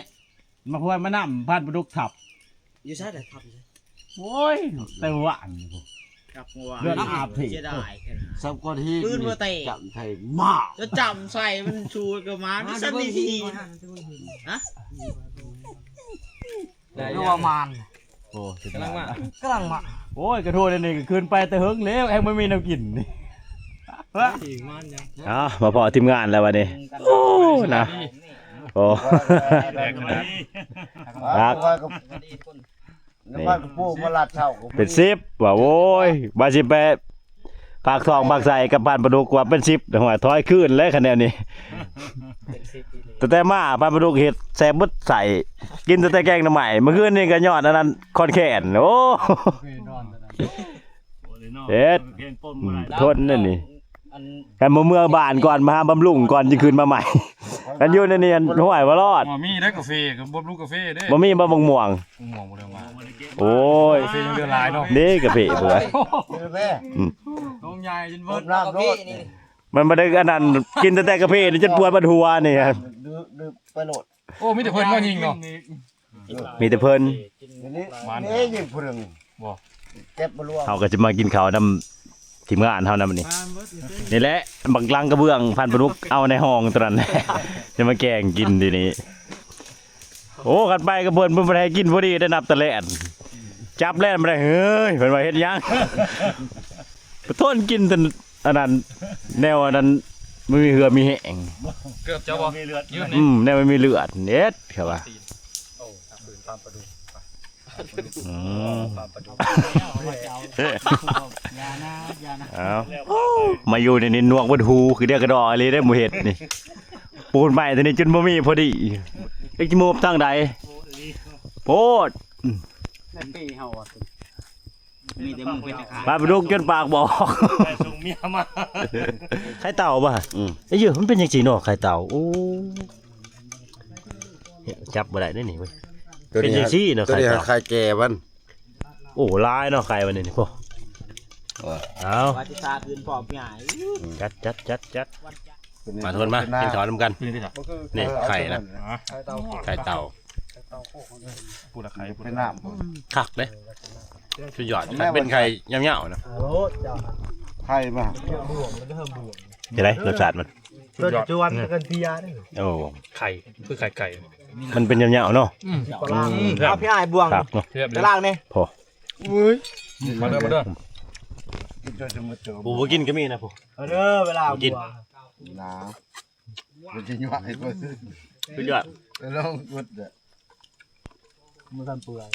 ມາພວນມານຳ ພານປາດຸກທັບ ຢູ່ໃສລະທັບຢູ່ໃສ ໂອ້ຍ ແຕ່ວານນີ້ພຸ້ນ ກັບເມື່ອວານ ເລືອດອາບເພດ ເສຍດາຍແທ້ນະ ສຳກອນຮີ ປືນບໍ່ແຕກ ຈ້ຳໃສ່ໝາ ຈະຈ້ຳໃສ່ມັນສູ້ກັບໝາ ມີສັນນິທີ ຮະ ໄດ້ ຄືວ່າມານ ໂອ້ ກຳລັງມາ ກຳລັງມາ ໂອ້ຍ ກະໂທດອັນນີ້ກະຄືນໄປແຕ່ເຫິງແລ້ວ ແຮງບໍ່ມີແນວກິນນີ້ ເອົາ ມາພໍ້ທີມງານແລ້ວບັດນີ້ ໂອ້ ນະ ໂອ້ ຄັກ ນີ້ ເປັນສິບວ່າ ໂອ້ຍ ວ່າຊິໄປ ພາກທ້ອງພາກໄສ້ກັບພານປາດຸກວ່າເປັນສິບ ຫ້ວຍ ຖອຍຄືນແລ້ວຄັນແນວນີ້ ຕັ້ງແຕ່ມາພານປາດຸກເຮັດແຊບເບິດໄສ້ ກິນຕັ້ງແຕ່ແກງໜໍ່ໄມ້ ມື້ຄືນນີ້ກໍຍ້ອນອັນນັ້ນຄອນແຄນ ໂອ້ ເຮັດ ອືມ ທົນແລ້ວນີ້ ຄັນບໍ່ເມືອບ້ານກ່ອນ ມາຫາບຳລຸງກ່ອນ ຈຶ່ງຄືນມາໃໝ່ ຄັນຢູ່ໃນນີ້ ຫ້ວຍ ບໍ່ລອດ ບໍ່ມີໄດ້ກາເຟ ກໍບໍ່ບຳລຸງກາເຟເດ້ ບໍ່ມີບໍ່ ບັກມ່ວງ ໂອ້ຍ ກາເຟຍັງເຫຼືອຫຼາຍເນາະ ເດ້ກາເຟເບິ່ງ ອືມ ໂຮງໃຫຍ່ຈົນເບິດ ມັນບໍ່ໄດ້ອັນນັ້ນ ກິນແຕ່ກາເຟນີ້ຈົນປວດບັດຫົວນີ້ ໂອ້ ມີແຕ່ເພິ່ນເນາະຍິງເນາະ ມີແຕ່ເພິ່ນ ນີ້ຍິງຜູ້ໜຶ່ງ ບໍ່ ເກັບບໍ່ລວມ ເຮົາກໍຈະມາກິນເຂົ້ານຳ ທີມງານເຮົານຳນີ້ ນີ້ແຫຼະ ບັກລັງກະເບື້ອງພັນປາດຸກ ເອົາໃນຫ້ອງຕົວນັ້ນ ຈະມາແກງກິນທີ່ນີ້ ໂອ້ ຄັນໄປກັບເພິ່ນ ເພິ່ນບໍ່ໄດ້ໃຫ້ກິນພໍດີໄດ້ ນັບແຕ່ແລ່ນ ຈັບແລ່ນບໍ່ໄດ້ ເຮີ້ຍ ເພິ່ນວ່າເຮັດຫຍັງ ປະທົນກິນແຕ່ອັນນັ້ນ ແນວອັນນັ້ນ ບໍ່ມີເຫື່ອມີແຮງ ເກືອບຈະບໍ່ ອືມ ແນວບໍ່ມີເລືອດ ເຮັດ ເຂົາວ່າ ອືມ ຢ່ານະ ຢ່ານະ ເອົາ ມາຢູ່ໃນນີ້ໜວກເບິດຫູ ຄືເດກະດໍອີ່ຫຼີເດ້ ໝູ່ເຮັດນີ້ ປູນໄມ້ຕົວນີ້ຈົນບໍ່ມີພໍດີ ຈັກຊິໂມບທາງໃດ ໂພດ ໃນປີເຮົາວ່າ ມີແຕ່ໝູເປັດຂາຍ ປາປາດຸກຈົນປາກບອກ ໄປສົ່ງເມຍມາ ໄຂ່ເຕົ່າບໍ່? ອືມ ເອີຍ ມັນເປັນຈັ່ງຊີ້ເນາະ ໄຂ່ເຕົ່າ ໂອ້ ຈັບບໍ່ໄດ້ເດ້ນີ້ເວີຍ ເປັນຈັ່ງຊີ້ເນາະ ໄຂ່ເຕົ່າ ໄຂ່ແກ່ມັນ ໂອ້ ຫຼາຍເນາະໄຂ່ມັນນີ້ ໂອ້ ເອົາ ວ່າຊິຊາດອື່ນພ້ອມຍາຍ ຈັດ ຈັດ ຈັດ ຈັດ ມາທຸກຄົນມາ ກິນເຂົ້ານຳກັນ ນີ້ໄຂ່ນະ ໄຂ່ເຕົ່າ ຜູ້ລະໄຂ່ ເປັນນ້ຳ ຄັກເດ້ ສຸດຍອດ ຄັນເປັນໄຂ່ຍາວໆນະ ໄຂ່ມາ ຈັ່ງໃດ ລົດຊາດມັນ ສຸດຍອດ ຈວນກັນເພຍເດ້ ໂອ້ ໄຂ່ ຄືໄຂ່ໄກ່ ມັນເປັນຍາວໆເນາະ ອືມ ອືມ ເອົາພີ່ອ້າຍບ່ວງ ຄັກເນາະ ຕະລາງນີ້ ພໍ ເອີຍ ມາເດີ ມາເດີ ຜູ້ບໍ່ກິນກໍມີນະ ຜູ້ ເອີ ເດີ ເວລາ ບໍ່ກິນ ບໍ່ກິນ ມັນຈະຫຍວກໃຫ້ເບິ່ງ ຄືຍອດ ໄປລອງກົດເດີ້ ມັນທັນເປື່ອຍ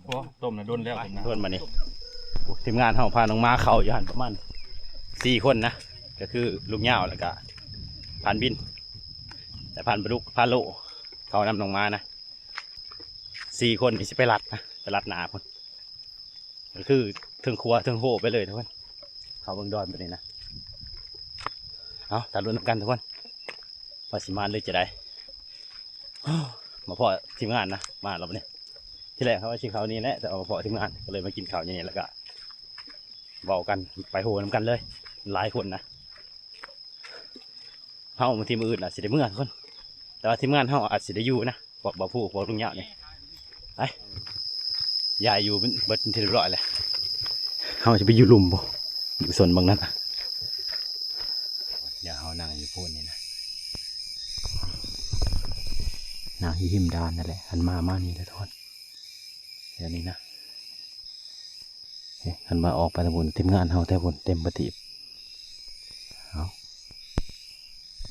ໂອ້ ຕົ້ມນະດົນແລ້ວ ທຸກຄົນ ບາດນີ້ ໂອ້ ທີມງານເຮົາພານ້ອງໝາເຂົ້າຢູ່ຫັ້ນປະມານສີ່ຄົນນະ ກໍຄືລຸງຍາວ ແລ້ວກະພານບິນ ແລະ ພານປາດຸກ ພານໂລ ເຂົ້ານຳນ້ອງໝານະ ສີ່ຄົນນີ້ຊິໄປລັດນະ ໄປລັດໜ້າພຸ້ນ ກໍຄືເທິງຄົວເທິງໂຮໄປເລີຍທຸກຄົນ ເຂົ້າເບິ່ງດອນໄປນີ້ນະ ເອົາ ຖ້າລຸ້ນນຳກັນທຸກຄົນ ວ່າຊິມານຫຼືຈະໄດ້ ມາພໍ້ທີມງານນະ ມາແລ້ວບັດນີ້ ທີແລກເຮົາວ່າຊິເຂົ້ານີ້ແຫຼະ ແຕ່ວ່າມາພໍ້ທີມງານ ກໍເລີຍມາກິນເຂົ້າຢູ່ນີ້ ແລ້ວກໍເວົ້າກັນ ໄປໂຮນຳກັນເລີຍ ຫຼາຍຄົນນະ ເຮົາ ທີມອື່ນອາດຊິໄດ້ເມືອທຸກຄົນ ແຕ່ວ່າທີມງານເຮົາອາດຊິໄດ້ຢູ່ນະ ພວກບ່າວພູ ພວກລຸງຍາວນີ້ ໄປ ຍ້າຍຢູ່ເບິດເປັນທີ່ຮຽບຮ້ອຍແລ້ວ ເຮົາຊິໄປຢູ່ລຸ່ມບໍ່ ຢູ່ໂຊນບັກນັ້ນ ດຽວເຮົານັ່ງຢູ່ໂພນນີ້ນະ ນັ່ງຢູ່ຮິມດານນັ້ນແຫຼະ ອັນມາ ມານີ້ແຫຼະທຸກຄົນ ແຖວນີ້ນະ ເອີ ຄັນວ່າອອກໄປທາງພຸ້ນ ທີມງານເຮົາແຖວພຸ້ນເຕັມປະທີບ ເອົາ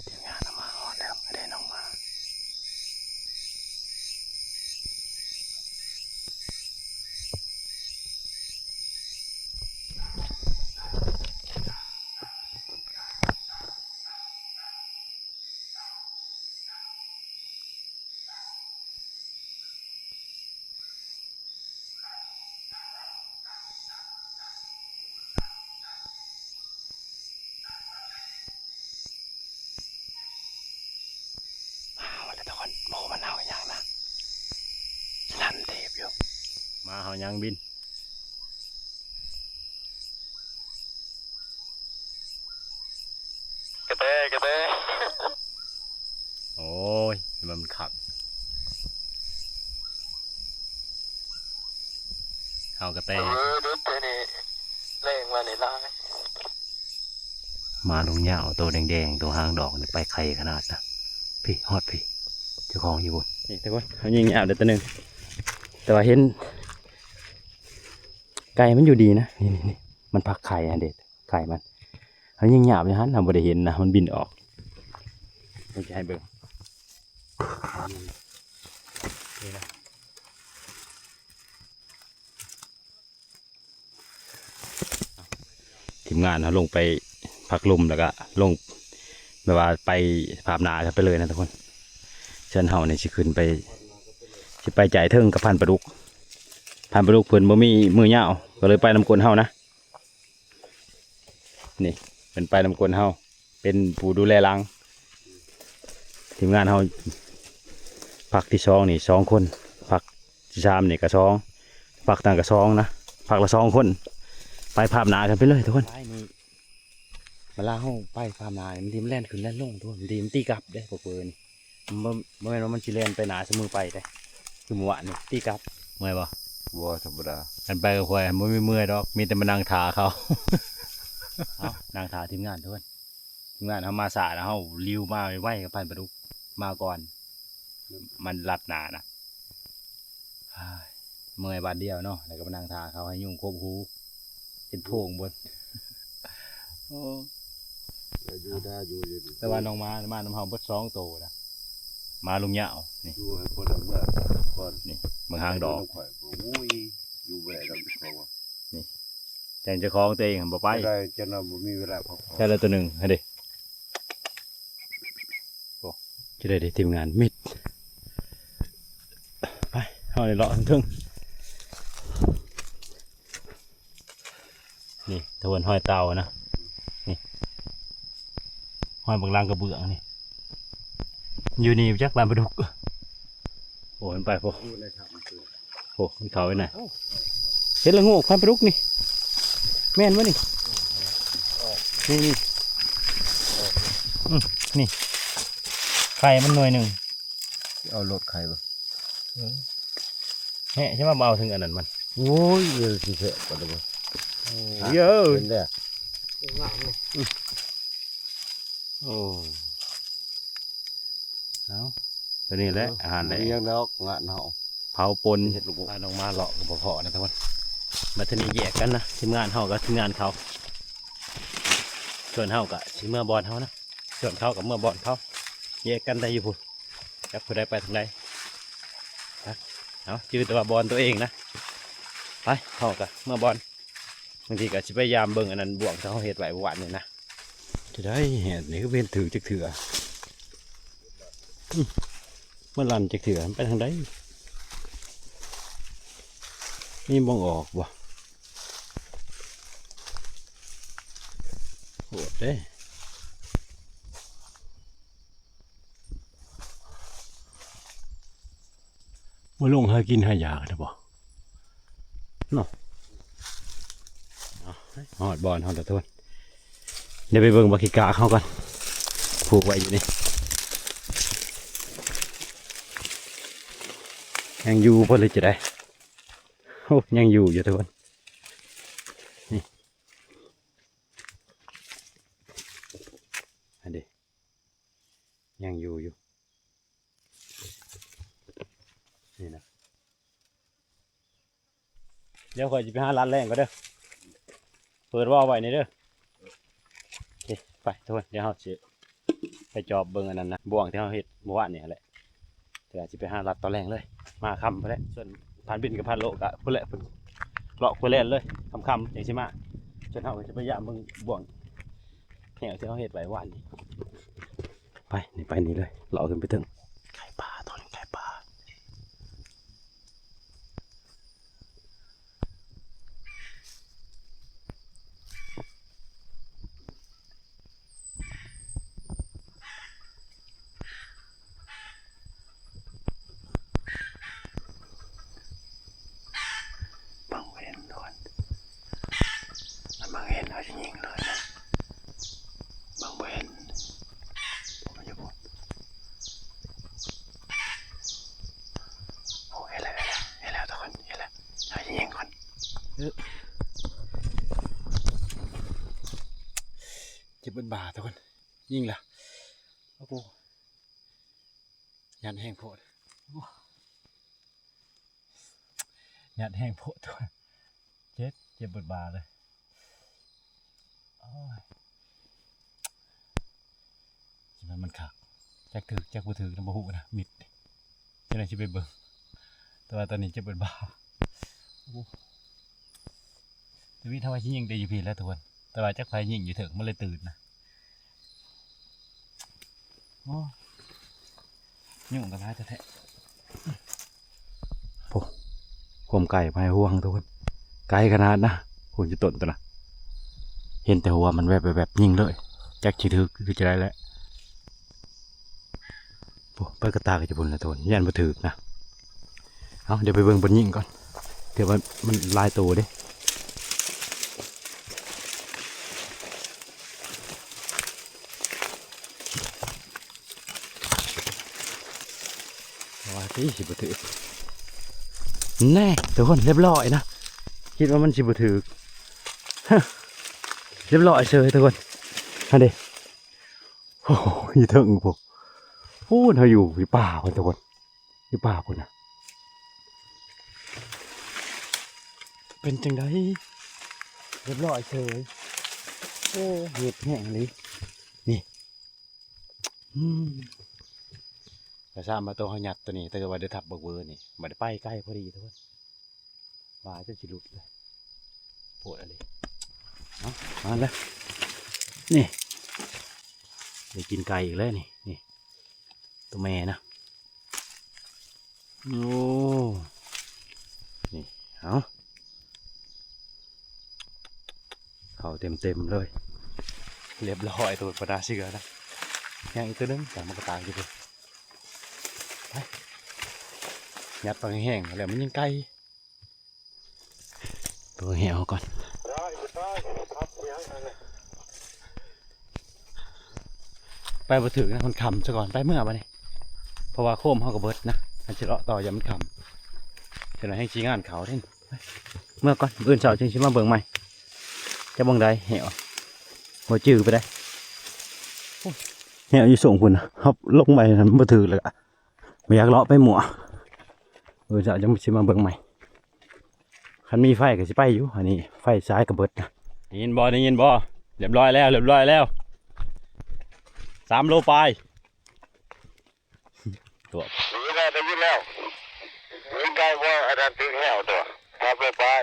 ທີມງານເຮົາມາຮອດແລ້ວ ໄດ້ນ້ອງໝາ ໂອ້ ປາເຮົາຍັງບິນ ກະແຕ ກະແຕ. ໂອ້ຍ ມັນຄັກ ເຮົາກະແຕ ເອີ ດຸດແຕ່ນີ້ ແລງມານີ້ຫຼາຍ. ມາລຸງຍາວ ໂຕແດງໆ ໂຕຫາງດອກນີ້ ໄປໄຄຂະໜາດນະ. ພີ້ ຮອດພີ້ ເຈົ້າຂອງຢູ່ພຸ້ນ. ນີ້ທຸກຄົນ ເຮົາຍິງຍາວໄດ້ໂຕໜຶ່ງ ແຕ່ວ່າເຫັນໄກ່ມັນຢູ່ດີນະ. ນີ້ໆໆ ມັນພັກໄຂ່ຫັ້ນເດ ໄຂ່ມັນ. ເຮົາຍິງຍາວຢູ່ຫັ້ນ ເຮົາບໍ່ໄດ້ເຫັນນະ ມັນບິນອອກ. ເຮົາຈະໃຫ້ເບິ່ງ ນີ້ນະ. ທີມງານເຮົາລົງໄປພັກລົມ ແລ້ວກະລົງ ແບບວ່າໄປພາບນາກັນໄປເລີຍນະທຸກຄົນ. ສ່ວນເຮົານີ້ຊິຂຶ້ນໄປ ຊິໄປຈ່າຍເທິງກັບພັນປາດຸກ. ພັນປາດຸກເພິ່ນບໍ່ມີມືຍາວ ກໍເລີຍໄປນຳກົ້ນເຮົານະ. ນີ້ເພິ່ນໄປນຳກົ້ນເຮົາ ເປັນຜູ້ດູແລຫຼັງ. ທີມງານເຮົາພັກທີສອງນີ້ສອງຄົນ ພັກທີສາມນີ້ກະສອງ ພັກນັ້ນກະສອງນະ ພັກລະສອງຄົນ ໄປພາບໜ້າກັນໄປເລີຍທຸກຄົນ. ເວລາເຮົາໄປພາບໜ້ານີ້ ມັນດີ ມັນແລ່ນຂຶ້ນແລ່ນລົງທຸກຄົນ ມັນດີ ມັນຕີກັບເດ້ ພວກເພິ່ນນີ້ ມັນບໍ່ ບໍ່ແມ່ນວ່າມັນຊິແລ່ນໄປໜ້າສະເໝີໄປເດ້ ຄືມື້ວານນີ້ຕີກັບ. ເມື່ອຍບໍ່? ບໍ່ ທຳມະດາ ຄັນໄປກັບຂ້ອຍບໍ່ມີເມື່ອຍດອກ ມີແຕ່ມານັ່ງຖ້າເຂົາ. ເອົາ ນັ່ງຖ້າທີມງານທຸກຄົນ. ທີມງານເຮົາມາຊ້ານະ ເຮົາລິວມາໄວໆ ກັບພັນປາດຸກມາກ່ອນ ມັນລັດໜ້ານະ. ເມື່ອຍບາດດຽວເນາະ ແລ້ວກໍມານັ່ງຖ້າເຂົາໃຫ້ຍຸງຄົບຫູ ເປັນໂພງເບິດ. ໂອ້ ຢູ່ໄດ້ຢູ່ຢູ່ ແຕ່ວ່ານ້ອງໝາມານຳເຮົາເບິດສອງໂຕນະ ໝາລຸງຍາວນີ້ ຢູ່ໃຫ້ຄົນລະເມືອກ່ອນ ນີ້ເບິ່ງຫາງດອກ ຂ້ອຍກໍ ໂອ້ຍ ຢູ່ແວ່ນຳເຂົາ ນີ້ ແຕ່ເຈົ້າຂອງຕົວເອງຫັ້ນບໍ່ໄປ ໄດ້ ຈັ່ງນັ້ນບໍ່ມີເວລາພັກຜ່ອນ ແຕ່ລະໂຕໜຶ່ງຫັ້ນເດ້. ໂອ້ ຈະໄດ້ເດ້ທີມງານມິດ ໄປ ເຮົາໄດ້ເລາະເທິງໆ ນີ້ ທະເວີນຮອຍເຕົ່ານະ ນີ້ ຮອຍບັກລັງກະເບື້ອງນີ້ ຢູ່ນີ້ຈັກລານປາດຸກ ໂອ້ ມັນໄປພຸ້ນ. ໂອ້ ມັນເຂົ້າໄປນະ ເຫັນລະໂງກພັນປາດຸກນີ້ ແມ່ນບໍ່ນີ້? ນີ້ ນີ້ ອືມ ນີ້ ໄຂ່ມັນໜ່ວຍໜຶ່ງ ເອົາໂລດໄຂ່ບໍ່? ເອີ ແຮະ ໃຊ່ວ່າບໍ່ເອົາເຖິງອັນນັ້ນມັນ ໂອ້ຍ ເອີ ຊິແຊະປານໃດບໍ່? ໂອ້ຍ ເອີ ເຫັນແລ້ວ ງາມເນາະ ອືມ ໂອ້ ເອົາ ຕົວນີ້ແຫຼະ ເອີ ອາຫານແລະ ບໍ່ມີຫຍັງດອກ ງານເຮົາ ເຜົາປົ່ນ ເຮັດລູກ ພານ້ອງມາເລາະກໍບໍ່ພໍນະທຸກຄົນ. ມາເທື່ອນີ້ແຍກກັນນະ ທີມງານເຮົາກັບທີມງານເຂົາ ສ່ວນເຮົາກໍຊິເມືອບ່ອນເຮົານະ ສ່ວນເຂົາກໍເມືອບ່ອນເຂົາ ແຍກກັນໄດ້ຢູ່ພຸ້ນ ຈັກຜູ້ໃດໄປທາງໃດ. ເອົາ ຈື່ແຕ່ວ່າບ່ອນຕົວເອງນະ ໄປ ເຮົາກໍເມືອບ່ອນ ບາງທີກໍຊິໄປຢາມເບິ່ງອັນນັ້ນ ບ່ວງທີ່ເຮົາເຮັດໄວ້ມື້ວານນີ້ນະ. ຈະໄດ້ແຮດນີ້ຄືເຫັນຖືກຈັກເທື່ອ ອືມ ມັນລັນຈັກເທື່ອ ມັນໄປທາງໃດ ມີບ່ອນອອກບໍ່? ໂຫດເດ້ ມາລົງຫາກິນຫາຢາກແລ້ວບໍ່ເນາະ? ຮອດບ່ອນເຮົາແລ້ວທຸກຄົນ ດຽວໄປເບິ່ງບັກຂີ້ກາກເຮົາກ່ອນ ຜູກໄວ້ຢູ່ນີ້ ຍັງຢູ່ບໍ່ ຫຼືຈະໄດ້? ໂອ້ ຍັງຢູ່ຢູ່ທຸກຄົນ ນີ້ ອັນນີ້ ຍັງຢູ່ຢູ່ ນີ້ນະ ດຽວຂ້ອຍຊິໄປຫາລັດແລ້ງກ່ອນເດີ ເປີດວາວໄວ້ນີ້ເດີ ໂອເຄ ໄປທຸກຄົນ ດຽວເຮົາຊິໄປຈອບເບິ່ງອັນນັ້ນນະ ບ່ວງທີ່ເຮົາເຮັດມື້ວານນີ້ຫັ້ນແຫຼະ ດຽວຊິໄປຫາລັດຕອນແລງເລີຍ ມາຄ່ຳພຸ້ນແຫຼະ ສ່ວນ ຜ່ານບິນກັບຜ່ານໂລະກະພຸ້ນແຫຼະ ເພິ່ນເລາະຄົນແລ່ນເລີຍ ຄ່ຳໆ ຈັ່ງຊິມາ ສ່ວນເຮົາກໍຈະໄປຢາມເບິ່ງບ່ວງແນວທີ່ເຮົາເຮັດໄວ້ວານນີ້ ໄປ ນີ້ໄປນີ້ເລີຍ ເລາະຂຶ້ນໄປເທິງ ໄກ່ປ່າ ຕອນໄກ່ປ່າ. ຍິງເລີຍ ເບິ່ງບໍ່ເຫັນ ໂອ້ ມັນຢູ່ພຸ້ນ ໂອ້ ເຫັນແລ້ວ ເຫັນແລ້ວ ເຫັນແລ້ວ ທຸກຄົນ ເຫັນແລ້ວ ເຮົາຈະຍິງກ່ອນ ເອີ ເຈັບເບິດບ່າ ທຸກຄົນ ຍິງລະ ໂອ້ໂຫ ຢ້ານແຮງໂພດ ໂອ້ ຍັດແຮງໂພດ ເຈັບ ເຈັບເບິດບ່າເລີຍ ໂອ້ຍ ຊິວ່າມັນຄັກ ຈັກຖືກຈັກບໍ່ຖືກນຳ ບໍ່ຮູ້ນະ ມິດ ຈັ່ງໃດຊິໄປເບິ່ງ ແຕ່ວ່າຕອນນີ້ເຈັບເບິດບ່າ ໂອ້ ທຳອິດເຮົາວ່າຊິຍິງແຕ່ຢູ່ພີ້ແຫຼະທຸກຄົນ ແຕ່ວ່າຈັກໃຜຍິງຢູ່ເທິງ ມັນເລີຍຕື່ນນະ ໂອ້ ຍຸງກໍຫຼາຍແທ້ໆ ໂອ້ ຄວາມໄກໄປຫ່ວງທຸກຄົນ ໄກຂະໜາດນະ ໂອ້ ຢູ່ຕົ້ນຕົວນະ ເຫັນແຕ່ຫົວມັນແວບໆ ຍິງເລີຍ ຈັກຊິຖືກຄືຈະໄດ້ແຫຼະ ໂອ້ ໄປກະຕາກະຈະພຸ້ນລະທຸກຄົນ ຢ້ານບໍ່ຖືກນະ ເອົາ ດຽວໄປເບິ່ງບ່ອນຍິງກ່ອນ ເທື່ອວ່າມັນຫຼາຍໂຕເດ້. ວ່າຕິຊິບໍ່ຖືກ ແນ່ ທຸກຄົນ ຮຽບຮ້ອຍນະ ຄິດວ່າມັນຊິບໍ່ຖືກ ຮຽບຮ້ອຍເສີຍທຸກຄົນ ຫັ້ນເດ້ ໂອ້ຍ ຢູ່ເທິງພຸ້ນ ພຸ້ນ ເຮົາຢູ່ ຢູ່ປ່າພຸ້ນທຸກຄົນ ຢູ່ປ່າພຸ້ນນະ ເປັນຈັ່ງໃດ ຮຽບຮ້ອຍເສີຍ ໂອ້ ເຫື່ອແຫ້ງອີ່ຫຼີ ນີ້ ອືມ ກະຊ້ຳວ່າໂຕເຮົາຍັດໂຕນີ້ ຖ້າເກີດວ່າໄດ້ທັບບັກເວີນີ້ ມັນໄດ້ໄປໄກພໍດີທຸກຄົນ ວ່າຈົນຊິຫຼຸດເລີຍ ໂພດອີ່ຫຼີ ເອົາ ມາແລ້ວ ນີ້ ໄດ້ກິນໄກ່ອີກແລ້ວນີ້ ນີ້ ໂຕແມ່ນະ ໂອ້ ນີ້ ເອົາ ເຂົ້າເຕັມໆເລີຍ ຮຽບຮ້ອຍ ໂຕປານາເສືອນະ ຍັງອີກໂຕໜຶ່ງ ຕາມມັນກະຕາຍຢູ່ພຸ້ນ ໄປ ຍັດປາກແຫ້ງແລ້ວມັນຍິງໄກ່ ເບິ່ງແຫ້ວເຮົາກ່ອນ ໄປບໍ່ຖືກນະ ມັນຄ່ຳຊະກ່ອນ ໄປເມືອບາດນີ້ ເພາະວ່າໂຄມເຮົາກໍເບິດນະ ຄັນຊິເລາະຕໍ່ຢ້ານມັນຄ່ຳ ຈັ່ງໃດແຮ່ງຊິງານເຂົ້າເດ້ ເມືອກ່ອນ ມື້ອື່ນເຊົ້າຈຶ່ງຊິມາເບິ່ງໃໝ່ ຈະເບິ່ງໄດ້ແຫ້ວ ບໍ່ຈື່ໄປໄດ້ ໂອ້ຍ ແຫ້ວຢູ່ສູງພຸ້ນນະ ເຮົາລົງໄປມັນບໍ່ຖືກແລ້ວ ບໍ່ຢາກເລາະໄປມົ້ວ ມື້ອື່ນເຊົ້າຈຶ່ງຊິມາເບິ່ງໃໝ່. ຄັນມີໄຟກໍຊິໄປຢູ່ ອັນນີ້ໄຟສາຍກໍເບິດນະ ໄດ້ຍິນບໍ່ ໄດ້ຍິນບໍ່ ຮຽບຮ້ອຍແລ້ວ ຮຽບຮ້ອຍແລ້ວ ສາມໂລປາຍ ຕົວະ ໄດ້ຍິນແລ້ວ ໄດ້ຍິນແລ້ວ ມີໄກ່ບໍ່ ອັນນັ້ນຖືກແຫ້ວຕົວະ ສາມໂລປາຍ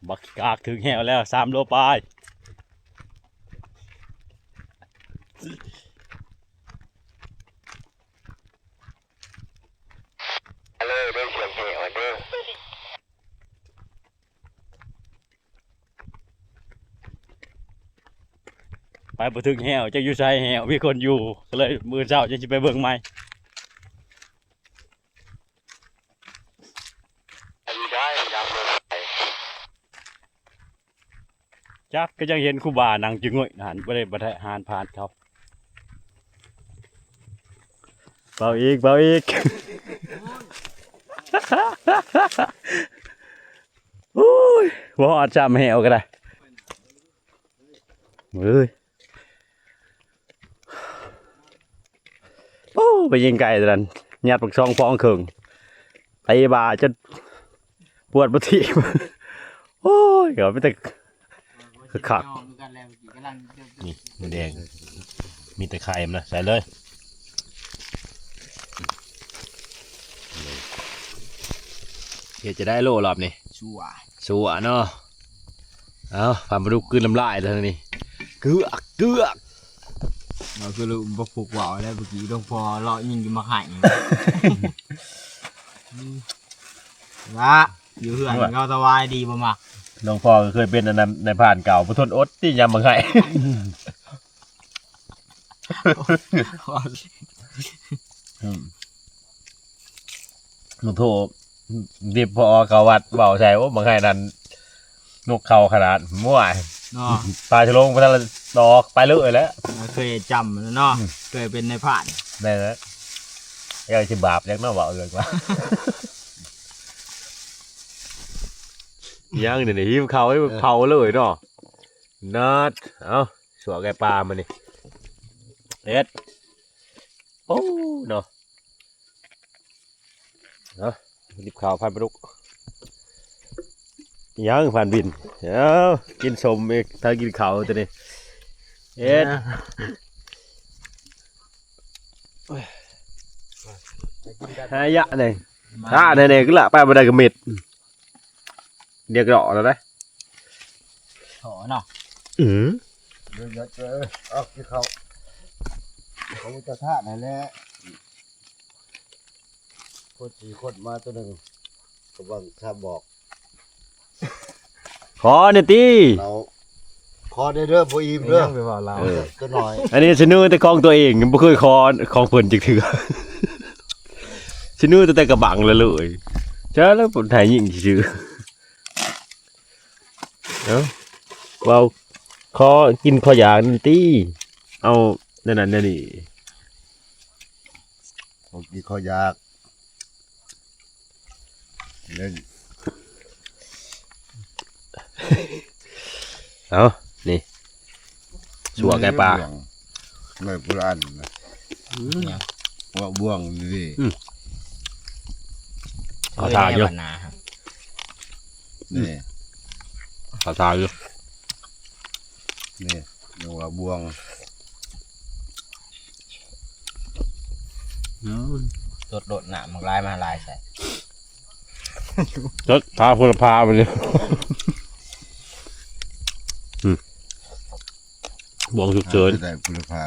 ບັກກາກຖືກແຫ້ວແລ້ວ ສາມໂລປາຍ. ໄປບໍ່ຖືກແຫ້ວ ຈັກຢູ່ໃສແຫ້ວ ມີຄົນຢູ່ ກໍເລີຍມື້ເຊົ້າຈັ່ງຊິໄປເບິ່ງໃໝ່. ອັນນີ້ໄດ້ ຍັງບໍ່ໄດ້ ຈັກກໍຍັງເຫັນຄູບານັ່ງຈະງຸ້ຍຫັ້ນ ບໍ່ໄດ້ ບໍ່ໄດ້ຫານຜ່ານເຂົາ. ເປົ່າອີກ ເປົ່າອີກ ໂອ້ຍ ບໍ່ຮອດຊ້ຳແຫ້ວກໍໄດ້ ເອີຍ ໂອ້ ໄປຍິງໄກ່ຕົວນັ້ນ ຍັດບັກຊອງພອງເຄິ່ງ ໄຕບ່າຈົນປວດບໍ່ຖີບ ໂອ້ຍ ກໍມີແຕ່ຄັກໆ ນີ້ໝູແດງ ມີແຕ່ໄຂ່ມັນນະ ໃສ່ເລີຍ. ເຮັດຈະໄດ້ໂລລອບນີ້ ຊົ່ວ ຊົ່ວເນາະ. ເອົ້າ ປາປາດຸກກືນນ້ຳລາຍແລ້ວນີ້ ເກືອກ ເກືອກ ເອົາຄືລູກບໍ່ປຸກເວົ້າແລ້ວ ເມື່ອກີ້ຫຼວງພໍ່ເລາະຍິງຢູ່ໝາກໄຮ່ ລະ ຢູ່ເຮືອນເຂົາສະບາຍດີບໍ່ມັກ ຫຼວງພໍ່ກໍເຄີຍເປັນອັນນັ້ນ ນາຍພານເກົ່າ ບໍ່ທົນອົດຕິຍາມໝາກໄຮ່. ອືມ ໂທ ດິບພໍເຂົ້າວັດເວົ້າໃສ່ ໂອ້ ບັກໄຮ່ນັ້ນ ນົກເຂົ້າຂະໜາດ ໂອ້ຍ ເນາະ ປາສະໂລງບໍ່ທັນລະດອກ ໄປເລີຍແຫຼະ ເຄີຍຈຳແລ້ວເນາະ ອືມ ເຄີຍເປັນນາຍພານ ແມ່ນແຫຼະ ຢາກຊິບາບຈັກເນາະ ເວົ້າເລື່ອງວ່າ ຍັງນີ້ ຫິວເຂົ້າ ເອີ ເຜົາເລີຍເນາະ ນັດ ເອົາ ຊົ່ວໄກ່ປ່າມື້ນີ້ ເຮັດ ໂອ້ ເນາະ ເນາະ ຈິບເຂົ້າພັນປາດຸກ ຍັງພັນບິນ ເອົາ ກິນສົ້ມອີກ ຖ້າກິນເຂົ້າຕົວນີ້ ເຮັດ ຫາຍະນີ້ ຖ້າແນ່ໆ ຄືລະ ໄປບໍ່ໄດ້ກະເມັດ ລຽບຮ້ອຍແລ້ວເດ້ ຂໍເນາະ ອືມ ເດີ ເອົາກິນເຂົ້າ ຂອງເຈົ້າທ່ານຫັ້ນແຫຼະ ຄົນສີ່ຄົນມາຕົວໜຶ່ງ ກຳລັງຊາບອກ ຂໍແນ່ຕິ ເອົາ ຂໍແນ່ເດີ ບໍ່ອີ່ມເດີ ເອີ ກໍໜ້ອຍ ອັນນີ້ສະເໜີແຕ່ຂອງຕົວເອງ ບໍ່ເຄີຍຂໍຂອງເພິ່ນຈັກເທື່ອ ສະເໜີແຕ່ກະບັງລະເລີຍ ຈະລະບໍ່ໄດ້ຍິງຊື່ ເອົ້າ ເວົ້າ ຂໍກິນຂໍຢາກນັ້ນຕິ ເອົາແນວນັ້ນແນວນີ້ ຂໍກິນຂໍຢາກ ເອົາ ນີ້ ຊົ່ວໄກ່ປ່າ ເມື່ອຍຜູ້ລະອັນນະ ອືມ ເວົ້າບ່ວງນີ້ ອືມ ເອົາທ່າຢູ່ ນີ້ ເອົາທ່າຢູ່ ນີ້ ຍັງວ່າບ່ວງ ອືມ ສົດໂລດ ນ້ຳມັນຫຼາຍມາຫຼາຍໃສ່ ສົດ ພາໂພລະພາໄປເລີຍ ອືມ ບ່ວງສຸກເສີນ ໄດ້ໂພລະພາ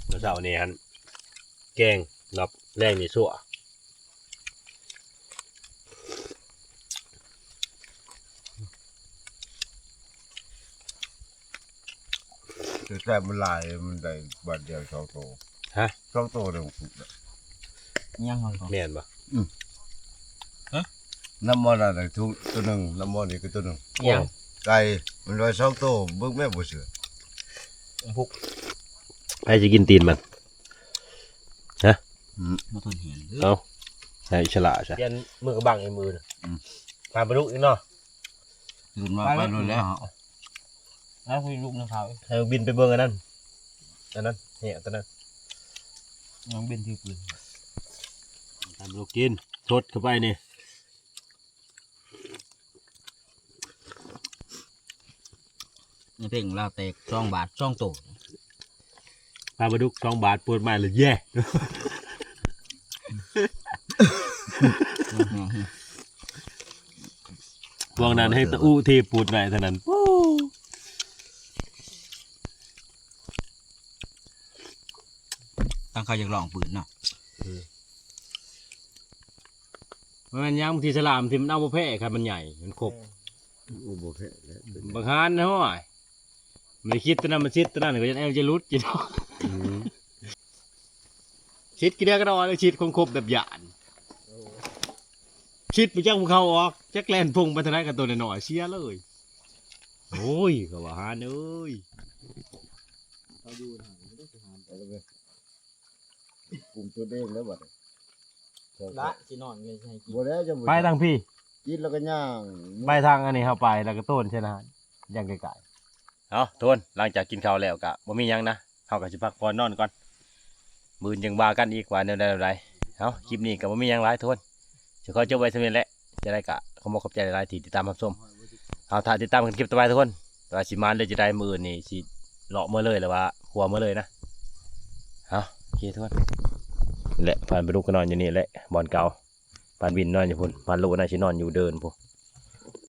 ມື້ເຊົ້ານີ້ຫັ້ນ ແກງ ລອບແລງນີ້ຊົ່ວ ແຕ່ມັນຫຼາຍ ມັນໄດ້ບາດດຽວສອງໂຕ ຮະ ສອງໂຕເດ້ ຍັງ ແມ່ນບໍ່? ອືມ ຮະ ນຳບໍ່ນັ້ນ ໂຕໜຶ່ງ ນຳບໍ່ນີ້ກໍໂຕໜຶ່ງ ຍັງ ໄກ່ ມັນໄດ້ສອງໂຕ ເບິ່ງແມ່ບໍ່ເຊື່ອ ພຸກ ໃຜຊິກິນຕີນມັນ? ຮະ ອືມ ບໍ່ທົນແຮງເດີ ເອົາ ໃຫ້ອິດສະຫຼະຊະ ປ່ຽນມືກະບັງອີກມື້ໜຶ່ງ ອືມ ປາປາດຸກອີກເນາະ ຕື່ນມາໄປໂລດແລ້ວ ເອົາ ໃຫ້ລູກນຳເຂົາ ໃຫ້ບິນໄປເບິ່ງອັນນັ້ນ ອັນນັ້ນ ແຮະ ຕົວນັ້ນ ຍັງບິນຖືປືນ ປາປາດຸກກິນ ຊົດເຂົ້າໄປນີ້. ໃນເພັງລາວແຕກສອງບາດສອງໂຕ ປາປາດຸກສອງບາດ ປວດໄມ້ລະແຍ່ ພວກນັ້ນແຮ່ງຕະອຸທີ່ປູດໄວ້ເທົ່ານັ້ນ ປູ້ ຕັ້ງເຂົາຢາກລອງປືນເນາະ ອືມ. ບໍ່ແມ່ນຫຍັງ ບາງທີສະຫຼາມທີ່ມັນເອົາບໍ່ແພ້ ຄັນມັນໃຫຍ່ ມັນຄົບ ໂອ້ ບໍ່ແພ້ແລ້ວ ບັກຫານ ໂອ້ຍ ມັນຄິດຕົວນັ້ນ ມັນຊິດຕົວນັ້ນ ກໍຈະແອວຈະຫຼຸດຢູ່ເນາະ ອືມ ຊິດກິເດກະດອ ຊິດຄົບໆ ແບບຢ້ານ ຊິດບໍ່ຈັກບໍ່ເຂົ້າອອກ ຈັກແລ່ນພົ່ງໄປທາງໃດ ກັບຕົວນ້ອຍໆ ເສຍເລີຍ ໂອ້ຍ ກໍວ່າຫານເອີຍ ເຂົາຢູ່ຫັ້ນ ກຸມຕົວເອງແລ້ວບັດນີ້ ລະຊິນອນກໍໃຫ້ກິນ ບໍ່ແລ້ວຈະບໍ່ ໄປທາງພີ້ ກິນແລ້ວກໍຍ່າງ ໄປທາງອັນນີ້ ເຮົາໄປແລ້ວກໍໂຕນໃສ່ນະ ຢ່າງໄກໆ ເອົາ ທຸກຄົນ ຫຼັງຈາກກິນເຂົ້າແລ້ວກໍບໍ່ມີຫຍັງນະ ເຮົາກໍຊິພັກຜ່ອນນອນກ່ອນ ມື້ອື່ນຈັ່ງວ່າກັນອີກວ່າແນວໃດແນວໃດ ເອົາ ຄລິບນີ້ກໍບໍ່ມີຫຍັງຫຼາຍ ທຸກຄົນ ຊິຂໍຈົບໄວ້ສ່ຳນີ້ແຫຼະ ຈັ່ງໃດກໍຂໍຂອບໃຈຫຼາຍໆ ທີ່ຕິດຕາມຮັບຊົມ ເຮົາຖ້າຕິດຕາມກັນຄລິບຕໍ່ໄປ ທຸກຄົນ ວ່າຊິມານຫຼືຈະໄດ້ ມື້ອື່ນນີ້ຊິເລາະເມືອເລີຍ ຫຼືວ່າຄົວເມືອເລີຍນະ ເອົາ ໂອເຄ ທຸກຄົນ ແລະ ພານປາດຸກກໍນອນຢູ່ນີ້ແຫຼະ ບ່ອນເກົ່າ ພານວິນນອນຢູ່ພຸ້ນ ພານໂລນາຊິນອນຢູ່ເດີ່ນພຸ້ນ